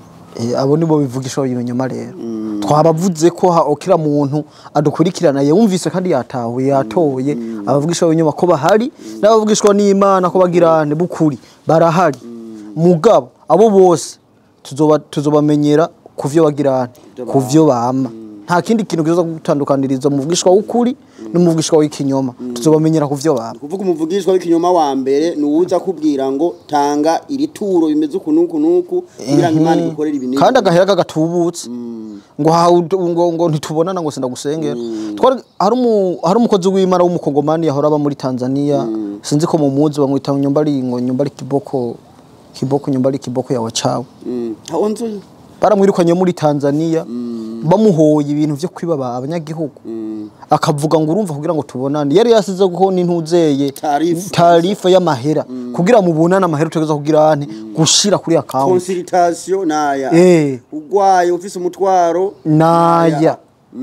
Abo nibo bivugisha ibinyoma. Rero twabavuze ko okira muntu adukurikirana yumvise kandi yatahuye, yatoye abavugisha b'ibinyoma ko bahari, n'abavugishwa n'Imana ko bagirane bukuri barahari. Mugabo abo bose tuzobamenyera ku vyo bagirane, ku vyo bama. Nta kindi kintu kizoza gutandukaniriza umuvugishwa w'ukuri n'umuvugishwa w'ikinyoma, tuzobamenyera ku vyo bama. Kuvuga umuvugishwa w'ikinyoma wa mbere ni uwuza kubwira ngo tanga iri turo bimeze uku n'uku n'uku kugira ngo Imana igukorere ibi n'ibi. Kandi agahera kagatubutse, ngo ngo ntitubonana, ngo sindagusengera. Twari hari umukozi w'Imana w'umukongomani yahora aba muri Tanzania, sinzi ko mumuzi, bamwita Nyumbari, ngo Nyumbari Kiboko, Kiboko Nyumbari, Kiboko ya wachawe. Aho nzu. Baramwirukanye muri Tanzania bamuhoye ibintu vyo kwiba abanyagihugu, akavuga ngo urumva kugira ngo tubonane yari yasize ko n'intuzeye Tarifa. Tarifa y'amahera, kugira mubonane amahera utegeza kugira ante gushira kuri account. Consultation naya, ugwaye ufise umutwaro. Naya.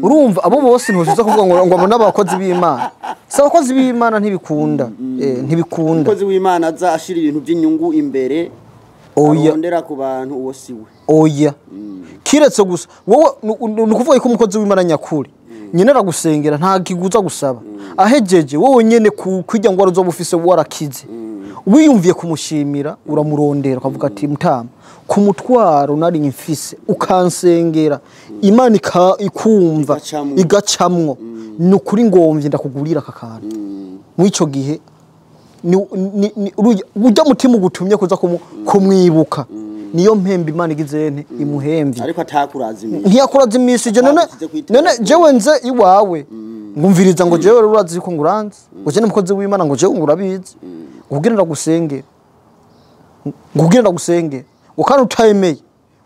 Urumva abo bose ntuziza kuvuga ngo abo n'abakozi b'Imana, si abakozi b'Imana, ntibikunda, ntibikunda. Umukozi w'Imana aza ashira ibintu by'inyungu imbere, Oya. arondera ku bantu, uwo si we. Oya, kiretse gusa wowe ni ukuvuga ko umukozi w'Imana nyakuri nyine aragusengera, nta kiguza gusaba, ahejeje wowe nyene kwijya ngo uzoba ufise warakize, wiyumviye kumushimira, uramurondera ukavuga ati mutama, ku mutwaro nari mfise ukansengera Imana ikumva, Igacamwo. Igacamwo, ni ukuri ngomvye ndakugurira aka kantu. Mw'ico gihe ujya mutima ugutumye kuza kumwibuka, niyo mpembe Imana igize nte imuhemvye. Ariko atakuraza imbere. Ntiyakuraza imisi je none. Atagushyize kw'iterabwoba. None jewe nze iwawe ngumviriza ngo jewe rero urazi ko nguranze, ngo je n'umukozi w'Imana, ngo jewe ngurabizi, ngo ndagusenge, ngo ndagusenge, ngo kandi utayemeye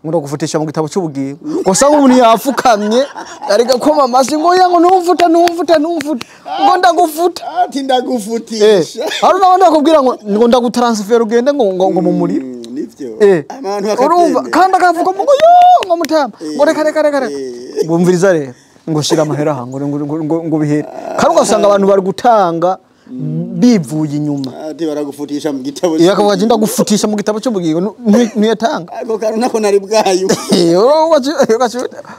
ngo ndagufutisha mu gitabo cy'ubugingo, ngo usanga umuntu yafukamye ariko koma amashyi ngo ya, ngo ntumfuta, ntumfuta, ntumfuta, ngo ndagufuta. Ati ndagufutisha. Hari n'abandi bakubwira ngo ndagutransfera ugende ngo mu muriro. Nivyo. Abantu Urumva bakabyemera. kandi akavuga ngo yo, ngo mutama, ngo reka, reka, reka, reka, ngo umviriza rero, ngo shira amahera aha, ngo bihere, kandi ugasanga abantu bari gutanga bivuye inyuma. Ati baragufutisha mu gitabo. Iyo akavuga ati ndagufutisha mu gitabo cy'ubugingo, ntuyatanga. Ako kantu nako nari bwayo. Urumva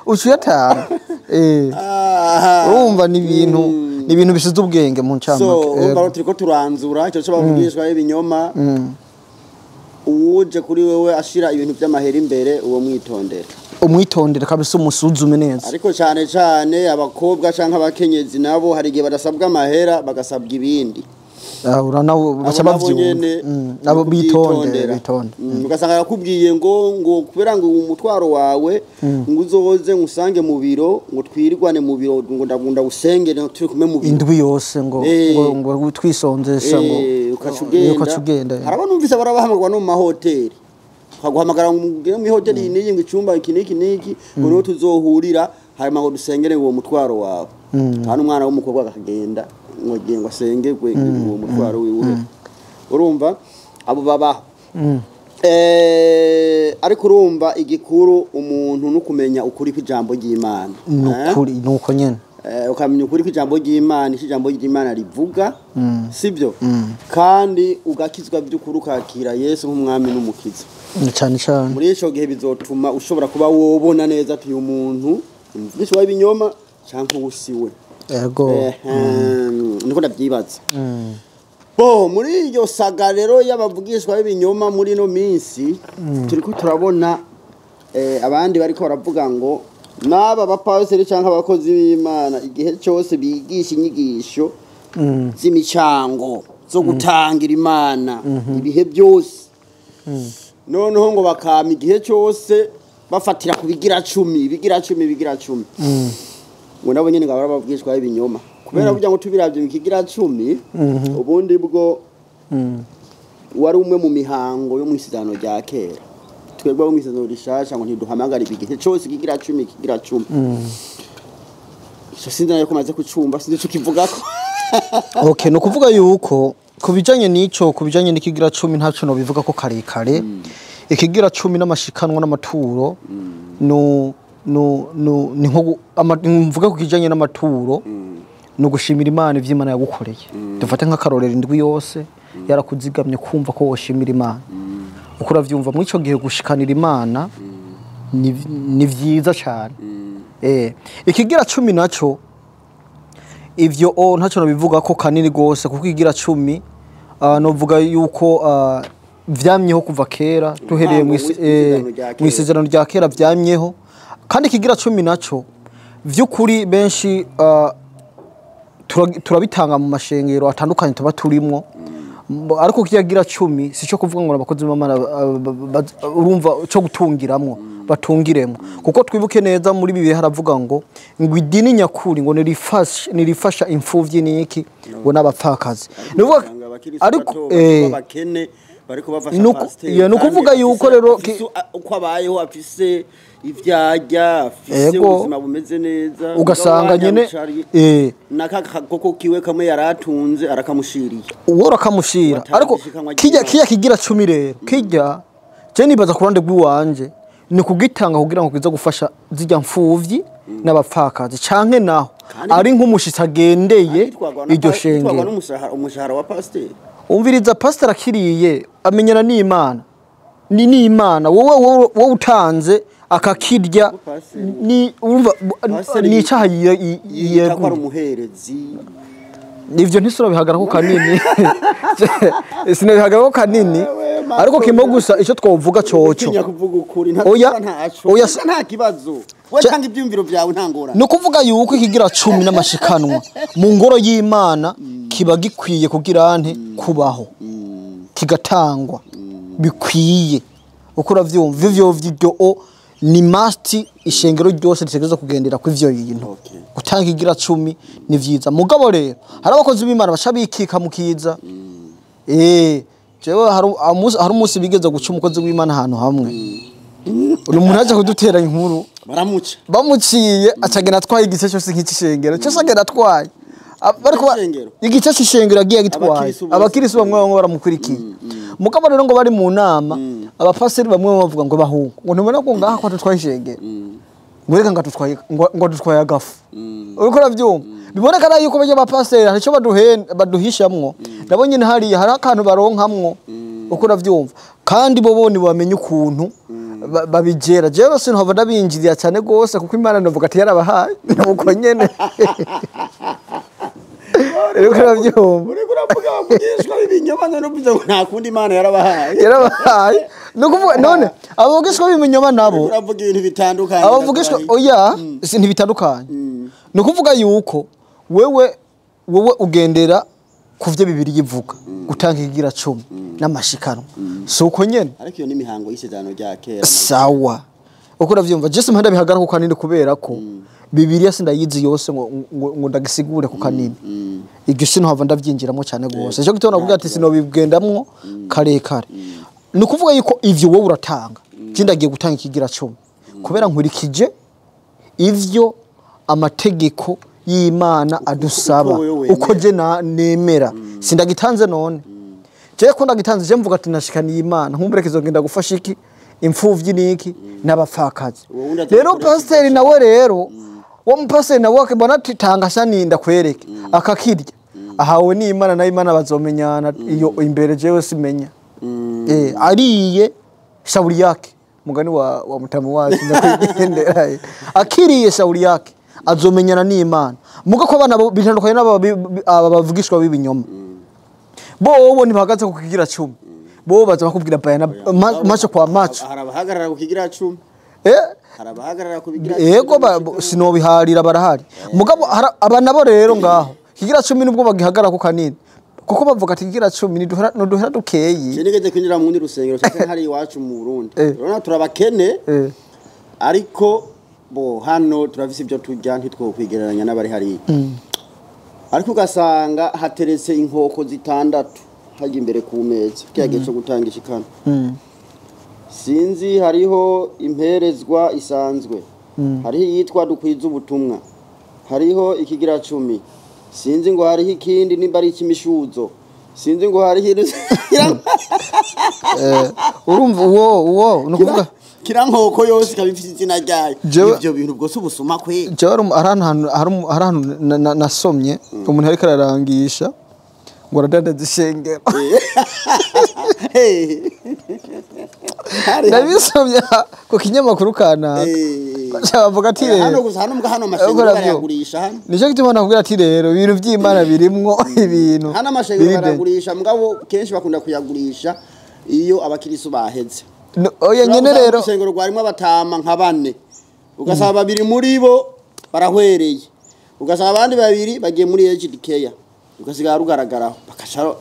uca uyatanga. Aha. Urumva ni ibintu. Ni ibintu bisize ubwenge mu ncamake. So urumva rero turiko turanzura icyo cyo bavugishwa ibinyoma. Uwuje kuri wewe ashira ibintu by'amahera imbere, uwo mwitondera. Umwitondere kabisa, umusuzume neza. Ariko cyane cyane abakobwa canke abakenyezi nabo hari igihe badasabwa amahera, bagasabwa ibindi. Ah, uranawe baca Abo nabo bavyumva. nyene Nabo ni bitondere. kubyitondera. Bitonde. Ugasanga yakubwiye ngo kubera ngo umutwaro wawe ngo uzoze ngusange mu biro, ngo twirwane mu biro, ngo ndagunda usengere turi kumwe mu biro Indwi yose ngo ngo twisonzesha ngo ukaca ugenda. Ukaca ugenda. Hari abo numvise barabahamagarwa no mu mahoteli, ukaguhamagara ngo mugire mu ihoteli iyi n'iyi, ngo icyumba iki n'iki n'iki, ngo niho tuzohurira, hanyuma ngo dusengere uwo mutwaro wawe. Kandi umwana w'umukobwa akagenda ngo agiye ngo asengerwe uwo mutwaro wiwe. Urumva abo babaho. Ariko urumva igikuru umuntu no kumenya ukuri kw'ijambo ry'Imana. Ni ukuri, ni uko nyene. Ukamenya ukuri kw'ijambo ry'Imana, icyo ijambo ry'Imana rivuga, sibyo? Kandi ugakizwa by'ukuri, ukakira Yesu nk'umwami n'umukiza. Ni cane cane. Muri ico gihe bizotuma ushobora kuba wobona neza ati uyu muntu umuvugishi w'ibinyoma canke uwusiwe. Yego. Niko ndavyibaza. Bo muri iryo saga rero y'abavugishwa b'ibinyoma, muri ino minsi turiko turabona abandi bariko baravuga ngo n'aba bapasiteri canke abakozi b'Imana igihe cyose bigisha inyigisho z'imicango zo gutangira Imana ibihe byose, noneho ngo bakama igihe cyose bafatira ku bigira cumi, ibigira cumi, ibigira cumi, ngo nabo nyene ngo barababwishwa b'ibinyoma, kubera burya ngo tubiravye mu kigira cumi, ubundi bwo wari umwe mu mihango yo mu isezerano rya kera. Twebwe abo mu isezerano rishasha ngo ntiduhamagara igihe cyose ikigira cumi, ikigira cumi. Ico sinzi nayo ko maze kucumva, sinzi ico kivugako. Okay, ni ukuvuga yuko ku bijanye n'ico, ku bijanye n'ikigira cumi, ntaco nobivuga ko karekare. Ikigira cumi n'amashikanwa n'amaturo, no no no ni nko mvuga ku kijanye n'amaturo, ni ugushimira Imana ivyo Imana yagukoreye. Dufate nk'akarorero, indwi yose yarakuzigamye, kumva ko woshimira Imana, uko uravyumva muri ico gihe, gushikanira Imana ni vyiza cane. Ikigira cumi naco, ivyo o ntacyo nabivuga ko kanini gose, kuko ikigira cumi novuga yuko vyamyeho kuva kera, duhereye Umuhango w'isezerano rya kera. Mw'isezerano rya kera vyamyeho. Kandi ikigira cumi naco vy'ukuri benshi turabitanga mu mashengero atandukanye tuba turimwo. Ariko kiyagira cumi si cyo kuvuga ngo abakozi b'Imana urumva cyo gutungiramwo batungiremwo, kuko twibuke neza muri Bibiliya haravuga ngo idini nyakuri ngo nirifasha imfuvyi niki ngo n'abapfakazi. Ni ukuvuga Usanga abakirisu ariko bato bato b'abakene bariko bafasha pasiteri, ni ukuvuga kandi yuko rero afise uko abayeho, afise ivyo arya, afise ubuzima bumeze neza. Ugasanga Mugabo nyene wanyarucari, naka kagoko kiwe kamwe yaratunze arakamushiriye. Uwo urakamushira. Watanga Ariko ishikanwa kijya ry'Imana. kijya kigira cumi rero, kijya je nibaza ku ruhande rw'iwanje ni kugitanga kugira ngo kize gufasha zijya mfuvyi n'abapfakazi, canke naho Kandi ari nk'umushitsi agendeye Bitwarwa na iryo bitwarwa shengero. n'umushahara, umushahara wa pasiteri. Umviriza, pasiteri akiriye amenyana n'Imana, ni n'Imana. Wowe utanze akakirya Pasiteri- ni urumva Pasiteri ni icaha yita ko ari yeguye. umuherezi. Ivyo ntisura ko kanini, sinabihagarako kanini. Ewe, Ariko kimwe gusa icyo twovuga coco Utinya kuvuga ukuri nta Oya, ntaco. oya, Nta kibazo, we tanga ibyumviro byawe, nta ngorane. Ni ukuvuga yuko ikigira cumi n'amashikanwa mu ngoro y'Imana kiba gikwiye kugira nte kubaho, kigatangwa bikwiye, uko uravyumva. Ivyo vy'iryo o ni must, ishengero ryose ritegerezwa kugendera ku ivyo bintu. Gutanga igira cumi ni vyiza, mugabo rero hari abakozi b'Imana baca bikika mu kiza. Jewe hari umunsi bigeze guca umukozi w'Imana ahantu hamwe, uyu muntu aje kudutera inkuru. Baramuca. Bamuciye acagenda atwaye igice cyose nk'ikishengero cyose, agenda atwaye bariko C'ishengero? Igice c'ishengero yagiye agitwaye. Abakirisu bose. Abakirisu bamwe bamwe baramukurikiye. Mugabo rero ngo bari mu nama, abapasiteri bamwe bamwe bavuga ngo bahungu, ngo ntubona ko ngaha ko dutwaye ishengero, ngo reka ngo dutwaye, ngo dutwaye agafu. Uriko uravyumva, biboneka nayo yuko bajya abapasiteri hari ico baduhishamwo, nabo nyene hariya hari akantu baronkamwo, uko uravyumva. Kandi bo boni bamenye ukuntu babigera. Jewe sinhava ndabinjirira cyane gose, kuko Imana novuga ati yarabahaye nuko nyene. Uriko urabyumva? Uriko uravuga abavugishwa b'ibinyoma, none uvuze ngo nta kundi, Imana yarabahaye. Yarabahaye. Ni ukuvuga none abavugishwa b'ibinyoma nabo Uriko uravuga ibintu bitandukanye. Abavugishwa, oya, si ntibitandukanye. Ni ukuvuga yuko wewe ugendera ku vyo Bibiliya ivuga, gutanga ikigira cumi n'amashikanwa, si uko nyene? Ariko iyo ni imihango y'isezerano rya kera. Sawa, uko uravyumva, je simpanda bihagara ku kanini kubera ko Bibiliya sindayizi yose ngo ndagisigure ku kanini. Iryo sinohava ndavyinjiramo cyane gose. Ico gituma navuga ati sinobigendamwo karekare. Ni ukuvuga yuko ivyo wowe uratanga, je ndagiye gutanga ikigira cumi kubera nkurikije ivyo amategeko y'Imana adusaba. Uko wewe wemera. Uko je nemera, sindagitanze. None je ko ndagitanze, je mvuga ati nashikaniye Imana, nkumbure kizogenda gufasha iki imfuvyi niki n'abapfakazi. Uwo wundi ati Rero gukoresha. Pasiteri nawe rero, uwo mupasiteri nawe akabona ati tanga sha, kwereke akakirya, ahawe n'Imana, nayo Imana bazomenyana iyo imbere, jewe simenya. Ariye shauri yake, mugani wa mutamu wacu nyakwigendera, akiriye shauri yake, azomenyana n'Imana. Muga ko abana bitandukanye n'aba aba bavugishwa b'ibinyoma, bo ntibahagaze ku kigira cumi, bo baza bakubwira bayana macho kwa macho. Hari abahagarara ku kigira cumi. Hari abahagarara ku bigira Yego, sinobiharira, barahari. Mugabo aba nabo rero ngaho kigira cumi nubwo bagihagarara ku kanini, kuko bavuga ati kigira cumi ni duhera duhera dukeyi. Je nigeze kwinjira mu wundi rusengero cyangwa hari iwacu mu Burundi. Urabona turabakene, ariko bo hano turafise ibyo turya, ntitwokwigereranya n'abari hariya. Ariko ugasanga hateretse inkoko zitandatu hajya imbere ku meza kiriya gihe cyo gutanga ishikano. Sinzi, hariho imperezwa isanzwe, hariho iyitwa dukwiza ubutumwa, hariho ikigira cumi, sinzi ngo hariho ikindi nimba ari icy'imishuzo, sinzi ngo hariho Urumva uwo ni ukuvuga kira nkoko yose ikaba ifite izina ryayo. Ibyo bintu bwose ubusuma kwe. Jewe hari ahantu nasomye umuntu ariko ararangisha ngo aradandaza ishengero. Nabisomye ku kinyamakuru kanaka. Bavuga ati hano rero gusa hano mbwa hano Uriko amashengero uravyumva? barayagurisha hano. Nicyo gituma nakubwira ati rero ibintu by'Imana birimwo ibintu Hano amashengero biri barayagurisha, mugabo kenshi bakunda kuyagurisha iyo abakirisu baheze. No, oya nyene rero. Urusengero rwarimo abatama nka bane, ugasaba babiri muri bo barahwereye, ugasaba abandi babiri bagiye muri aged care, ugasigara rugaragaraho bakaca.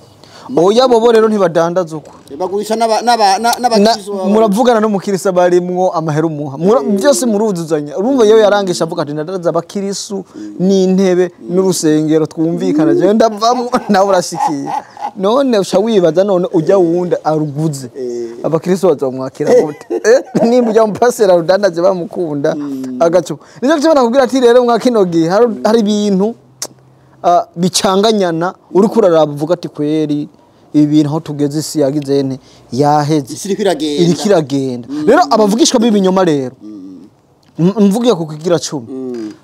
Oya, bobo rero ntibadandaza uko. Bagurisha n'abakirisu Muravugana n'umukirisa barimwo amahera umuha. Byose muruzuzanya. Urumva iyo yarangisha avuga ati ndadandaza abakirisu n'intebe n'urusengero, twumvikana, jewe ndavamwo nawe urashikiye. None uca wibaza, none ujya wundi aruguze, abakirisu bazomwakira gute? Nimba ujya mupasera arudandaje bamukunda agacupa. Nicyo gituma nakubwira ati rero mwa kino gihe hari ibintu bicanganyana. Uriko uraraba uvuga ati kweri ibi bintu aho tugeze, isi yagize nte, yaheze. Isi iriko iragenda. Iriko iragenda. Rero abavugishwa b'ibinyoma rero, mvugiye ku kigira cumi,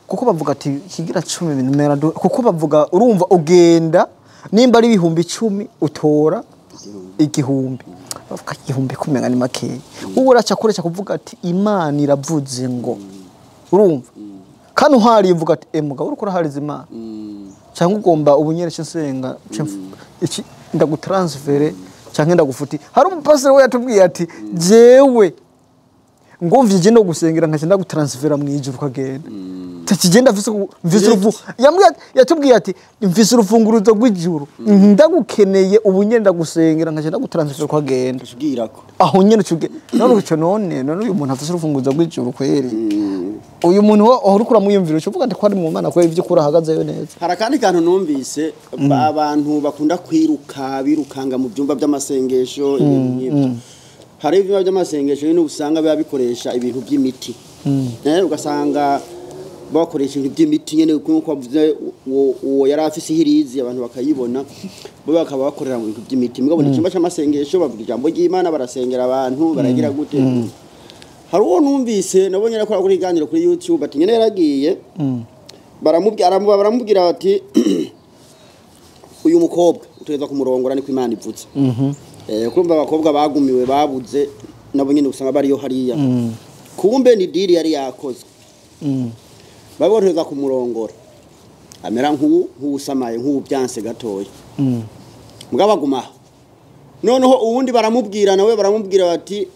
kuko bavuga ati kigira cumi ibintu mera kuko bavuga, urumva ugenda nimba ari 10,000 utora igihumbi, bavuga igihumbi kumenga ni makeya. Wowe uraca kuresha kuvuga ati Imana iravuze ngo, urumva kandi uhariye uvuga ati mugabo uriko urahariza Imana, cyangwa ugomba ubunyere nsenga iki ndagutransfere cyangwa ndagufuti. Hari umupasiteri we yatubwiye ati jewe ngumvye je no gusengera nkaca ndagutransfera mu ijuru ukagenda. Takigenda mfise urufu yambwiye yatubwiye ati mfise urufunguruzo rw'ijuru, ndagukeneye ubunyere ndagusengera nkaca ndagutransfera ukagenda. Tubwira ko Aho nyene ucuge none uco none uyu muntu afise urufunguruzo rw'ijuru kweri, uyu muntu wo uriko uramwiyumvira uca uvuga ati ko ari mu Mana kweri, ivy'ukuri ahagazeyo neza. Hari akandi kantu numvise, abantu bakunda kwiruka birukanga mu byumba by'amasengesho, ibintu nk'ibyo. Hari ibyumba by'amasengesho nyine usanga biba bikoresha ibintu by'imiti. Ugasanga bakoresha ibintu by'imiti nyine nk'uko wavuze uwo yari afise ihirizi abantu bakayibona, bo bakaba bakorera mu bintu by'imiti. Mugabo ni icyumba cy'amasengesho, bavuga ijambo ry'Imana, barasengera abantu, baragira gute. Hari uwo numvise nabonye arakora kuri iganiro kuri YouTube ati nyine yaragiye baramubwira bati uyu mukobwa utegerezwa kumurongora, niko Imana ivutse. Kurumva abakobwa bagumiwe babuze nabo nyine usanga bariyo hariya, kumbe ni deal yari yakozwe, baborohereza kumurongora. Amera nk'uwusamaye, nk'uwubyanse gatoya. Mugabo agumaho. Noneho uwundi baramubwira, nawe baramubwira bati: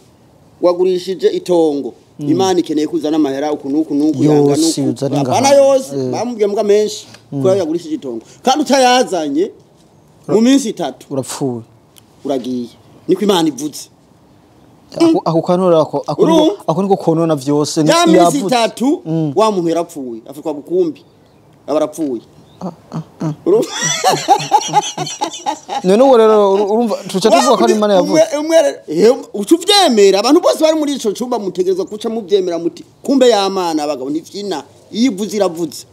"Wagurishije itongo, Imana ikeneye kuzana amahera uku n'uku n'uku." Yose Yanga n'uku. Uzane ngaha. Apana yose, bamubwiye muga menshi kubera yagurishije itongo, kandi utayazanye mu minsi 3 urapfuye. Uragiye, niko Imana ivuze. Ako kantu rero ako Urumva? Ako niko konona vyose Ya minsi yavuze. 3 wa muntu yarapfuye, afatwa bukumbi, aba arapfuye. Urumva? None ubu rero urumva tuca tuvuga ko ari Imana yavuze? Uca uvyemera. Abantu bose bari muri ico cumba mutegerezwa kuca muvyemera muti: "Kumbe y'amana abagabo ntivyina, iyo ivuze iravuze."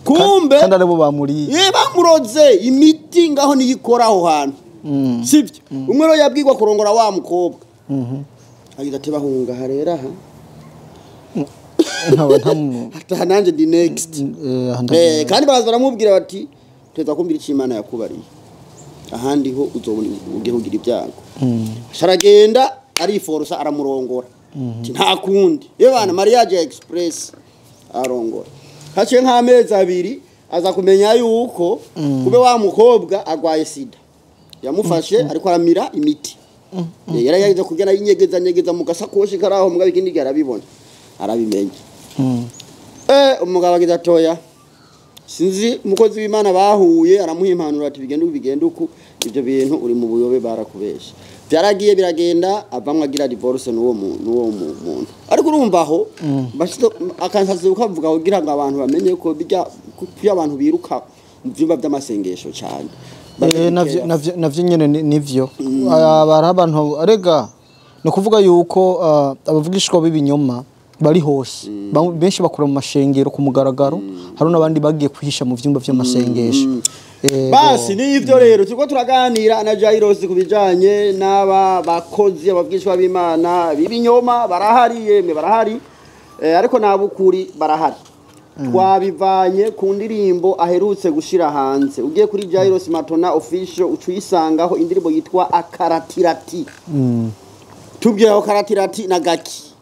Kumbe kandi aribo bamuriye. Ye, bamuroze imiti ngaho niyikora aho hantu, sibyo? Umwe rero yabwirwa kurongora wa mukobwa, agize ati: "Bahunga harera aha." Nkaba ntamu Ati: "Nanjye ndi next." Aha ndagiye. Kandi baraza baramubwira bati: "Teza kumvira icyo Imana yakubariye, ahandi ho uzobona ugiye kugira ibyago." Aragenda ariforosa, aramurongora. Ati: "Nta kundi iyo bana mariage express." Arongora, haciye nk'amezi 2 aza kumenya yuko kube wa mukobwa agwaye sida, yamufashe ariko aramira imiti. Yari yagize kugena yinyegeza nyegeza mu gasakoshi karaho, mugabo ikindi gihe arabibona, arabimenya. Umugabo agize atoya, sinzi umukozi w'Imana bahuye, aramuha impanuro ati: "Bigenda uku, bigenda uku, ibyo bintu uri mu buyobe, barakubesha." Byaragiye biragenda, avamwo agira divorce n'uwo muntu. Ariko urumva aho bashize akansatsi ukavuga kugira ngo abantu bamenye ko bijya ko abantu biruka mu byumba by'amasengesho cyane. Navyo nyene nivyo. Bari abantu arega, ni ukuvuga yuko abavugishwa b'ibinyoma bari hose. Benshi bakora mu mashengero ku mugaragaro, hari n'abandi bagiye kwihisha mu vyumba vy'amasengesho. Basi ni ivyo rero turiko turaganira na Jairos ku bijanye n'aba bakozi, ababwishwa b'Imana b'ibinyoma. Barahari yemwe, barahari, ariko nabukuri barahari. Twabivanye ku ndirimbo aherutse gushira hanze. Ugiye kuri Jairos Matona Official uca uyisangaho, indirimbo yitwa Akaratirati. Tubwira aho karatirati na gaki,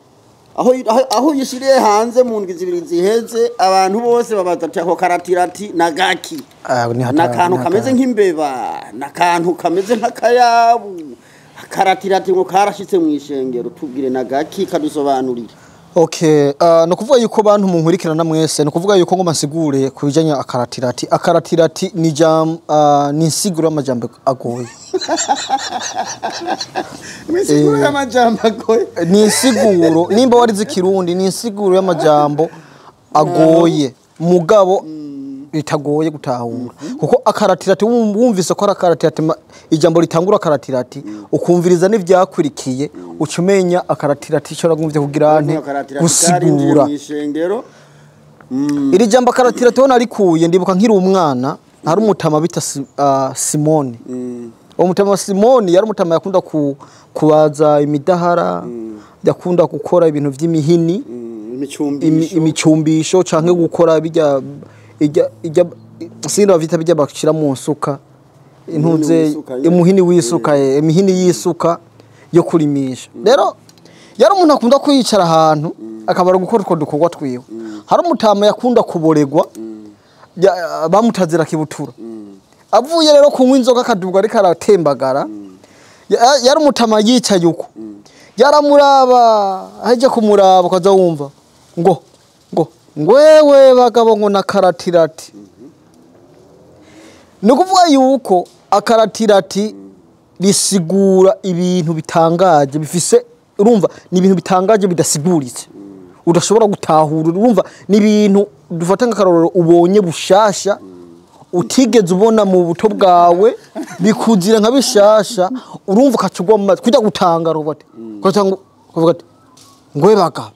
aho yishiriye hanze mu ndwi 2 ziheze, abantu bose babaza ati: "Ako karatirati na gaki?" Ah, ni hatari, N'akantu ni kameze hatari. nk'imbeba, n'akantu kameze nk'akayabu. Akaratirati ngo karashitse mu ishengero. Tubwire na gaki, kadusobanurire. Okay, no kuvuga yuko bantu munkurikirana mwese, no kuvuga yuko ngo masigure ku bijanye akaratirati. Akaratirati ni jam ni insiguro y'amajambo agoye. Imisiguro y'amajambo agoye. Ni insiguro, nimba warize Ikirundi, ni insiguro y'amajambo agoye mugabo bitagoye gutahura, kuko akaratirati wumvise ko ari akaratirati, ijambo ritangura akaratirati, ukumviriza n'ivyakwirikiye, uca umenya akaratirati ico ragumvye kugira nte Akaratirati karinjiye gusigura. mu ishengero. Iri jambo akaratirati ho narikuye, ndibuka nkiri umwana, hari umutama bita Simoni. Uwo mutama wa Simoni yari umutama yakunda kubaza imidahara, yakunda gukora ibintu vy'imihini, imicumbisho. Imicumbisho canke gukora bijya ijya sinda bavita bijya bashira mu nsuka intuze. W'isuka nyene. Umuhini w'isuka, imihini y'isuka yo kurimisha. Rero yari umuntu akunda kwicara ahantu akabara gukora utwo dukorwa twiwe. Hari umutama yakunda kuboregwa, bamutazira kibutura. Avuye rero kunywa inzoga akaduga ariko aratembagara, yari umutama yicaye uko, yaramuraba, aheje kumuraba ukaza wumva ngo ngwewe bagabo, ngo nakaratirati. Ni ukuvuga yuko akaratirati risigura ibintu bitangaje bifise, urumva ni ibintu bitangaje bidasiguritse, udashobora gutahura. Urumva ni ibintu dufata nk'akarorero ubonye bushasha utigeze ubona mu buto bwawe, bikuzira nka bishasha. Urumva ukacugwa mu matwi kujya gutangara, uvuga ati ukavuga ati ngwe bagabo,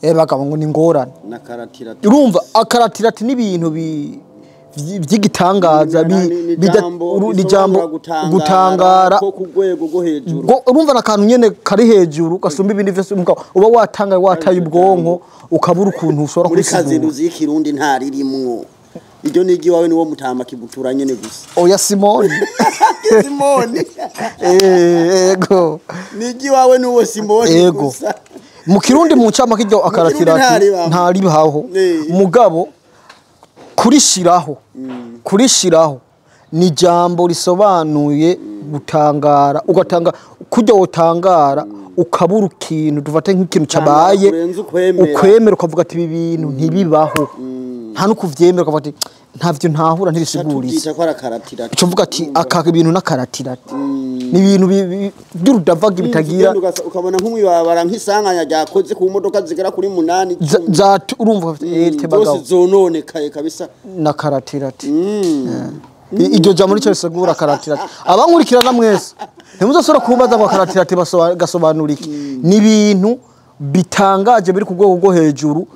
bagabo, ngo ni ingorane. N'akaratirati. Urumva akaratirati n'ibintu vy'igitangaza ni ni jambo gutangara ko ku rwego rwo hejuru. Urumva n'akantu nyene kari hejuru gasumba ibindi vyose, mugabo uba watangaye, wataye ubwonko, ukabura ukuntu ushobora Muri kubisigura. Kazinduzi y'ikirundi ntaririmwo iryo, ni iry'iwawe, niwo mutama kibutura nyene gusa. Oya, Simoni. Simoni. Ego. Ni iry'iwawe n'uwo Simoni Ego. gusa. Mu Kirundi, mu ncamake, iryo akaratirati ntaribaho. ntaribaho. Mugabo Kurishiraho, kurishiraho ni jambo risobanuye gutangara, ugatanga kujya wotangara ukabura ikintu, dufate nk'ikintu cabaye kurenza ukwemera. Ukwemera ukavuga ati ibi bintu ntibibaho, nta no kuvyemera, ukavuga ati ntavyo ntahura, ntirisiguritse. Tubyita ko ari akaratirati. Uca uvuga ati aka bintu n'akaratirati ni ibintu by'urudavagi bitagira. Ugenda ukabona nk'umwibabara, nk'isanganya ryakoze ku modoka zigera kuri 8, 10. Urumva tebagabo Zose zononekaye kabisa. Na karatirati. Iryo jambo nicyo risigura karatirati. Abankurikirana mwese ntimuzosubira kubaza ngo karatirati gasobanura iki. Ni ibintu bitangaje biri ku rwego rwo hejuru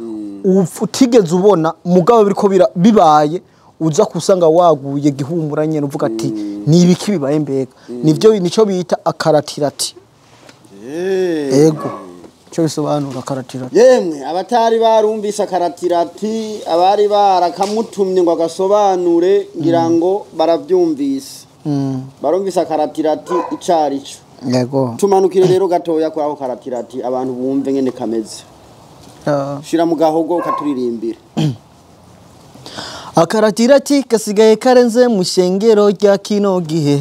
utigeze ubona, mugabo biriko bibaye uza kusanga waguye gihumura nyene, uvuga ati ni ibiki bibaye mbega? Nivyo nico bita akaratirati. Ego, cyo bisobanura akaratirati. Yemwe abatari barumvise akaratirati, abari barakamutumye ngo agasobanure, ngira ngo baravyumvise, barumvise akaratirati icarico. Yego. Tumanukire rero gatoya kuri ako karatirati, abantu bumve ngene kameze. Shira mu gahogo ukaturirimbira. Akaratirati gasigaye karenze mu ishengero rya kino gihe.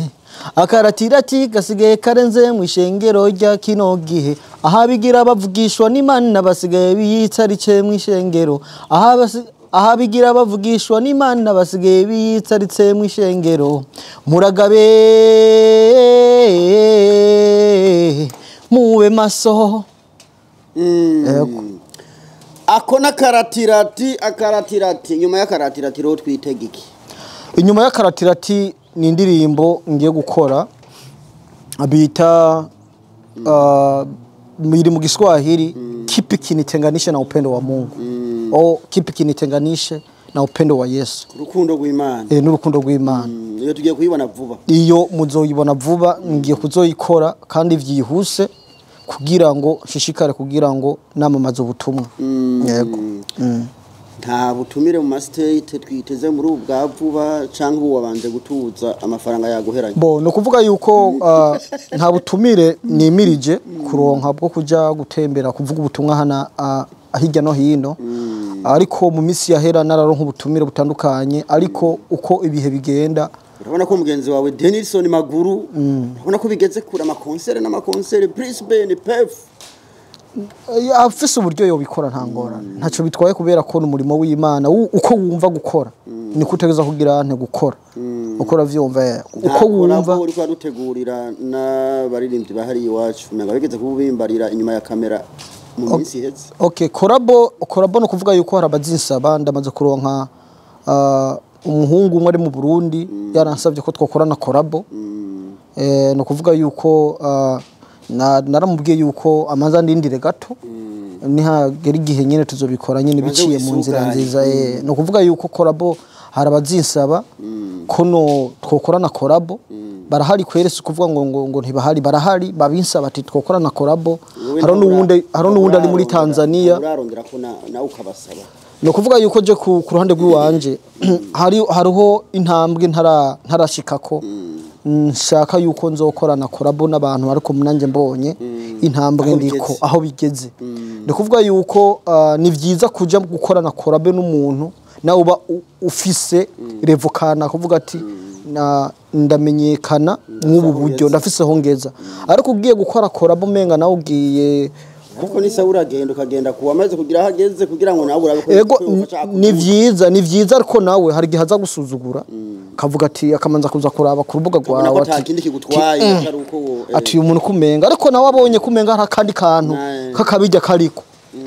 Akaratirati gasigaye karenze mu ishengero rya kino gihe. Ahabigira bavugishwa n'Imana basigaye biyitsaritse mu ishengero. Ahabigira bavugishwa n'Imana basigaye biyitsaritse mu ishengero. Muragabe, mube maso. Yego. Ako n'akaratirati. Akaratirati, nyuma y'akaratirati rero twitega iki? Inyuma y'akaratirati ni indirimbo ngiye gukora bita iri mu Giswahili, "Kipi kinitenganishe na upendo wa Mungu?" au "Kipi kinitenganishe na upendo wa Yesu?" Urukundo rw'Imana. N'urukundo rw'Imana. Iyo tugiye kuyibona vuba? Iyo muzoyibona vuba, ngiye kuzoyikora kandi vyihuse kugira ngo nshishikare kugira ngo namamaze ubutumwa. Yego. Nta butumire mu ma state twiteze muri ubu bwa vuba, cyangwa ubu wabanje gutuza amafaranga yaguheranye? Bo, ni ukuvuga yuko nta butumire nimirije kuronka bwo kuja gutembera kuvuga ubutumwa hana hirya no hino, ariko mu minsi yahera nararonka ubutumire butandukanye, ariko uko ibihe bigenda. Urabona ko mugenzi wawe Denilson Maguru, urabona ko bigeze kure, ama concert n'ama concert, Brisbane, Perth. Afise uburyo yobikora, nta ngorane, ntacyo bitwaye, kubera ko ni umurimo w'Imana. Uko wumva gukora niko utegereza kugira nte gukora, ukora vyumva uko wumva. Uri kwadutegurira n'abaririmbyi bahari iwacu nanga bigeze kubimbarira inyuma ya kamera mu minsi iheze. Okay, collabo, collabo no kuvuga yuko hari abazinsaba. Ndamaze kuronka umuhungu umwe ari mu Burundi yaransabye ko twakorana collabo. No kuvuga yuko naramubwiye yuko amanza ndindire gato, nihagera igihe nyene tuzobikora nyene Ubanze biciye mu nzira wisuganye. nziza. No kuvuga yuko collabo hari abazinsaba ko no twokorana collabo, barahari kwerese kuvuga ngo ntibahari, barahari babinsaba ati twokorana collabo. Wowe Hari n'uwundi, hari n'uwundi ari muri Tanzania. Urarondera ko nawe ukabasaba? Ni ukuvuga yuko je ku ruhande rw'iwanje hariho intambwe ntarashikako nshaka yuko nzokorana collabo n'abantu, ariko nanjye mbonye intambwe Aho ndiko bigeze. Aho bigeze, ni ukuvuga yuko ni byiza kuja gukorana collabo n'umuntu nawe uba ufise level kana kuvuga ati ndamenyekana mw'ubu buryo, ndafise aho ngeza, ariko ugiye gukora collabo umenga nawe ugiye. Ariko ni sawa, uragenda ukagenda kuwa amaze kugira aho ageze kugira ngo nawe urabe ko Ego. ko yofasha. Ni vyiza, ni vyiza, ariko nawe hari igihe aza gusuzugura, kavuga ati akamanza kuza kuraba ku rubuga Ukabona ko rwawe ata ati kindi kigutwaye atari uko ati uyu muntu kumenga, ariko nawe abonye kumenga hari akandi kantu kakabijya kariko,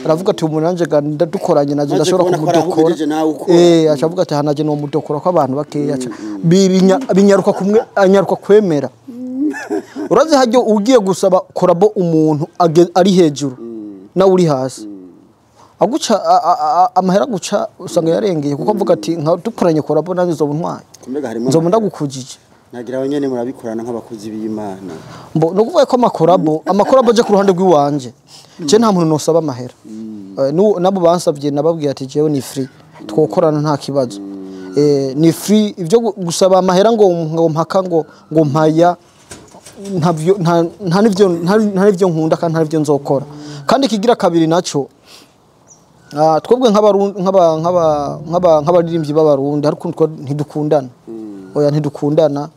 aravuga ati umuntu nanje ga ndadukoranye naje Maze ndashobora kubona ko ari aho kumudokora. ugejeje nawe ukora. Acavuga ati hanaje no mudokora ko abantu bakeya binyaruka kumwe, anyaruka kwemera. Urazi hajyo ugiye gusaba collabo umuntu ari hejuru nawe uri hasi, aguca amahera guca usanga yarengeye, kuko avuga ati nka dukoranye collabo nanjye nzoba ntwaye Mbega harimo nzoba ndagukujije. Nagira abanyene murabikorana nk'abakozi b'Imana. Mbo no kuvuga ko ama collabo aje ku ruhande rw'iwanje, je nta muntu nosaba amahera. Nabo bansabye nababwiye ati jewe ni free, twokorana nta kibazo. Ni free, ibyo gusaba amahera ngo mpaka ngo mpaya ntavyo, nta nivyo nkunda kandi nta nivyo nzokora. Kandi kigira kabiri naco Twebwe nk'abaririmbyi b'abarundi hari ukuntu ntidukundana. Oya, ntidukundana.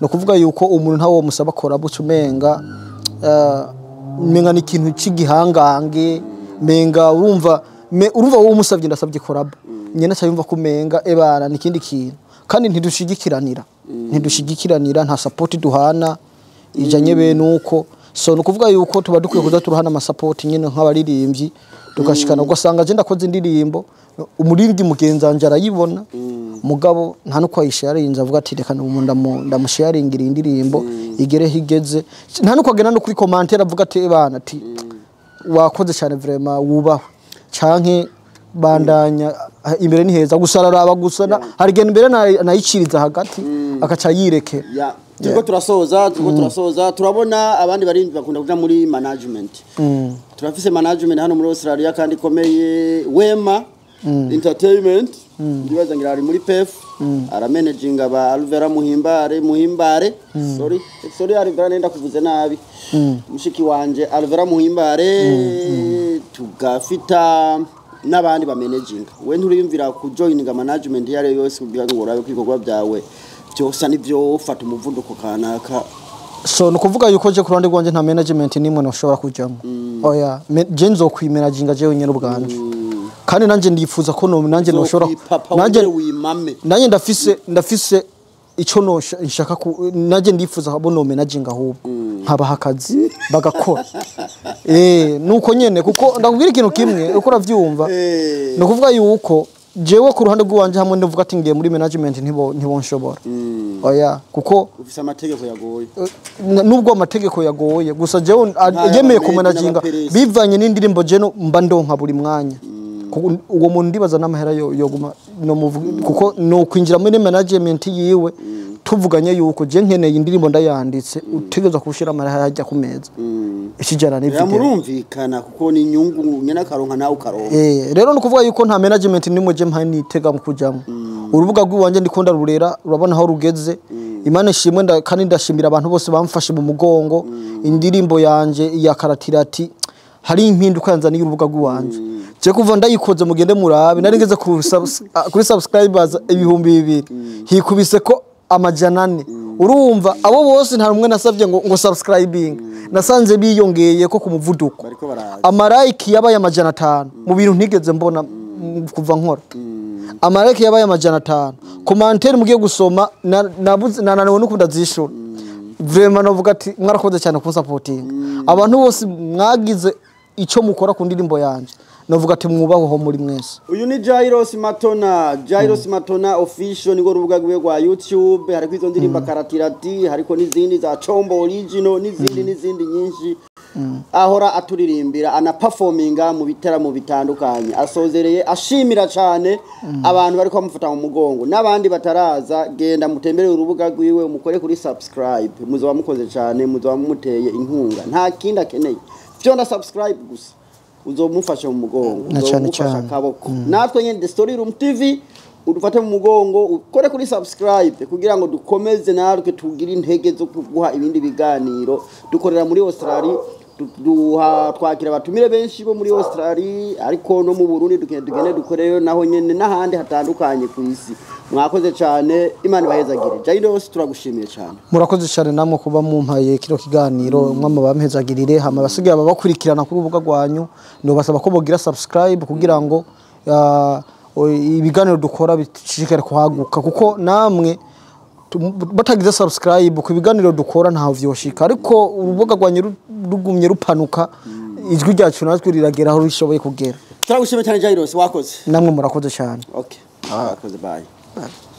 No kuvuga yuko umuntu ntawo musaba collabo umenga menga ni ikintu cy'igihangange, menga urumva urumva wowe umusabye ndasabye collabo, nyene aca yumva ko umenga ebana ni ikindi kintu. Kandi ntidushigikiranira, nta support duhana ijanye bene uko. So no kuvuga yuko tuba dukwiye kuza turahana amasupport nyene nk'abaririmbyi, tugashikana. Ugasanga je ndakoze indirimbo, umuririmbyi mugenzi wanje arayibona, mugabo nta nuko ayisharinze avuga ati reka ndamusharingira indirimbo igere higeze, nta nuko agenda no kuri commentaire avuga ati ebana ati wakoze cyane vraiment wubahwe, canke bandanya imbere ni heza. Gusa araraba gusa hari igihe imbere nayiciriza hagati akaca yirekera. Ya, turiko turasoza. Turabona abandi barindi bakunda kuja muri management. Turafise management hano muri Australia kandi ikomeye, Wema Entertainment. Ndibaza ngira ari muri Perth, aramanaginga ba Alvera Muhimbare, sorry, sorry Alvera, nenda kuvuze nabi, mushiki wanje Alvera Muhimbare. Tugafita n'abandi ba managinga. We nturiyumvira ku joininga management iyo ariyo yose kugira ngo urabe ko ibikorwa byawe byose nibyo ufata umuvuduko kanaka? So ni ukuvuga yuko je ku ruhande rwanjye nta management nimwe nashobora kujyamo. Oya, je nzokwimanaginga jewe nyene ubwanje, kandi nanje ndifuza ko nanje noshobora Papa nanje wongere wimame. Nanjye ndafise ico no nshaka ku nanjye ndifuza abo no managinga, ahubwo nkabaha akazi bagakora. Nuko nyene, kuko ndakubwira ikintu kimwe uko uravyumva. Ni ukuvuga yuko jewe ku ruhande rw'iwanje hamwe ndavuga ati ngiye muri management, ntibonshobora. Oya, kuko ufise amategeko yagoye. Nubwo amategeko yagoye, gusa jewe Nk'aya yemeye Ahmed kumanaginga n'abaperesi. bivanye n'indirimbo je mba ndonka buri mwanya. Kuko uwo muntu ndibaza n'amahera yo yoguma no muvuga, kuko no kwinjira muri management yiwe tuvuganye yuko je nkeneye indirimbo ndayanditse, utegerezwa kushira amahera hajya ku meza ikijana Ya, n'ivideo. Murumvikana, kuko ni inyungu nyene, akaronka nawe ukaronka. Rero ni ukuvuga yuko nta management nimwe je mpaye nitega mu kujamo. Urubuga rw'iwanje ndiko ndarurera, urabona aho rugeze, Imana ishimwe. Kandi ndashimira abantu bose bamfashe mu mugongo. Indirimbo yanje ya Karatirati hari impinduka yanzaniye urubuga rw'iwanje. Je kuva ndayikoze, mugende murabe, nari ngeze kuri subscribers 2000, hikubise ko 400. Urumva abo bose nta rumwe nasabye ngo subscribing, nasanze biyongeye ko ku muvuduko. Bariko baraza. Amalike yabaye 500 mu bintu ntigeze mbona kuva nkora. Amalike yabaye 500, commentaire mugiye gusoma nananiwe no kudazishura. Vraiment novuga ati mwarakoze cyane kunsapotinga. Abantu bose mwagize icyo mukora ku ndirimbo yanje, novuga ati mwubaho muri mwese. Uyu ni Jairos Matona, Jairos Matona Official niko rubuga rwiwe rwa YouTube. Hariko izo ndirimbo Karatirati, hariko n'izindi za Chombo Original, n'izindi n'izindi nyinshi. Ahora aturirimbira, ana performinga mu bitaramo bitandukanye. Asozereye ashimira cyane abantu bariko bamufata mu mugongo n'abandi bataraza. Genda mutembere urubuga rwiwe, mukore kuri subscribe, muzoba mukoze cyane, muzoba mumuteye inkunga. Nta kindi akeneye, fyonda subscribe gusa, uzomufasha mu mugongo, Na cane uzomufasha cane. akaboko. Natwe nyene The Story Room TV, udufate mu mugongo, ukore kuri subscribe kugira ngo dukomeze natwe tugire intege zo kuguha ibindi biganiro. Dukorera muri Australia, duha twakira abatumire benshi bo muri Australia, ariko no mu Burundi tugende dukoreyo naho nyene n'ahandi hatandukanye ku isi. Mwakoze cyane, Imana ibahezagire. Jairos, turagushimiye cyane. Murakoze cyane namwe kuba mumpaye kino kiganiro. Mwama bampezagirire. Hama basigaye ababakurikirana kuri urubuga rwanyu, nobasaba ko bogira subscribe kugira ngo ibiganiro dukora bishishikare kuhaguka, kuko namwe batagize subscribe ku biganiro dukora ntaho vyoshika. Ariko urubuga rwanyu rugumye rupanuka, ijwi ryacu natwe riragera aho rishoboye kugera. Turagushimiye cyane Jairos, wakoze. Namwe murakoze cyane. Okay, wakoze, bye. Bye.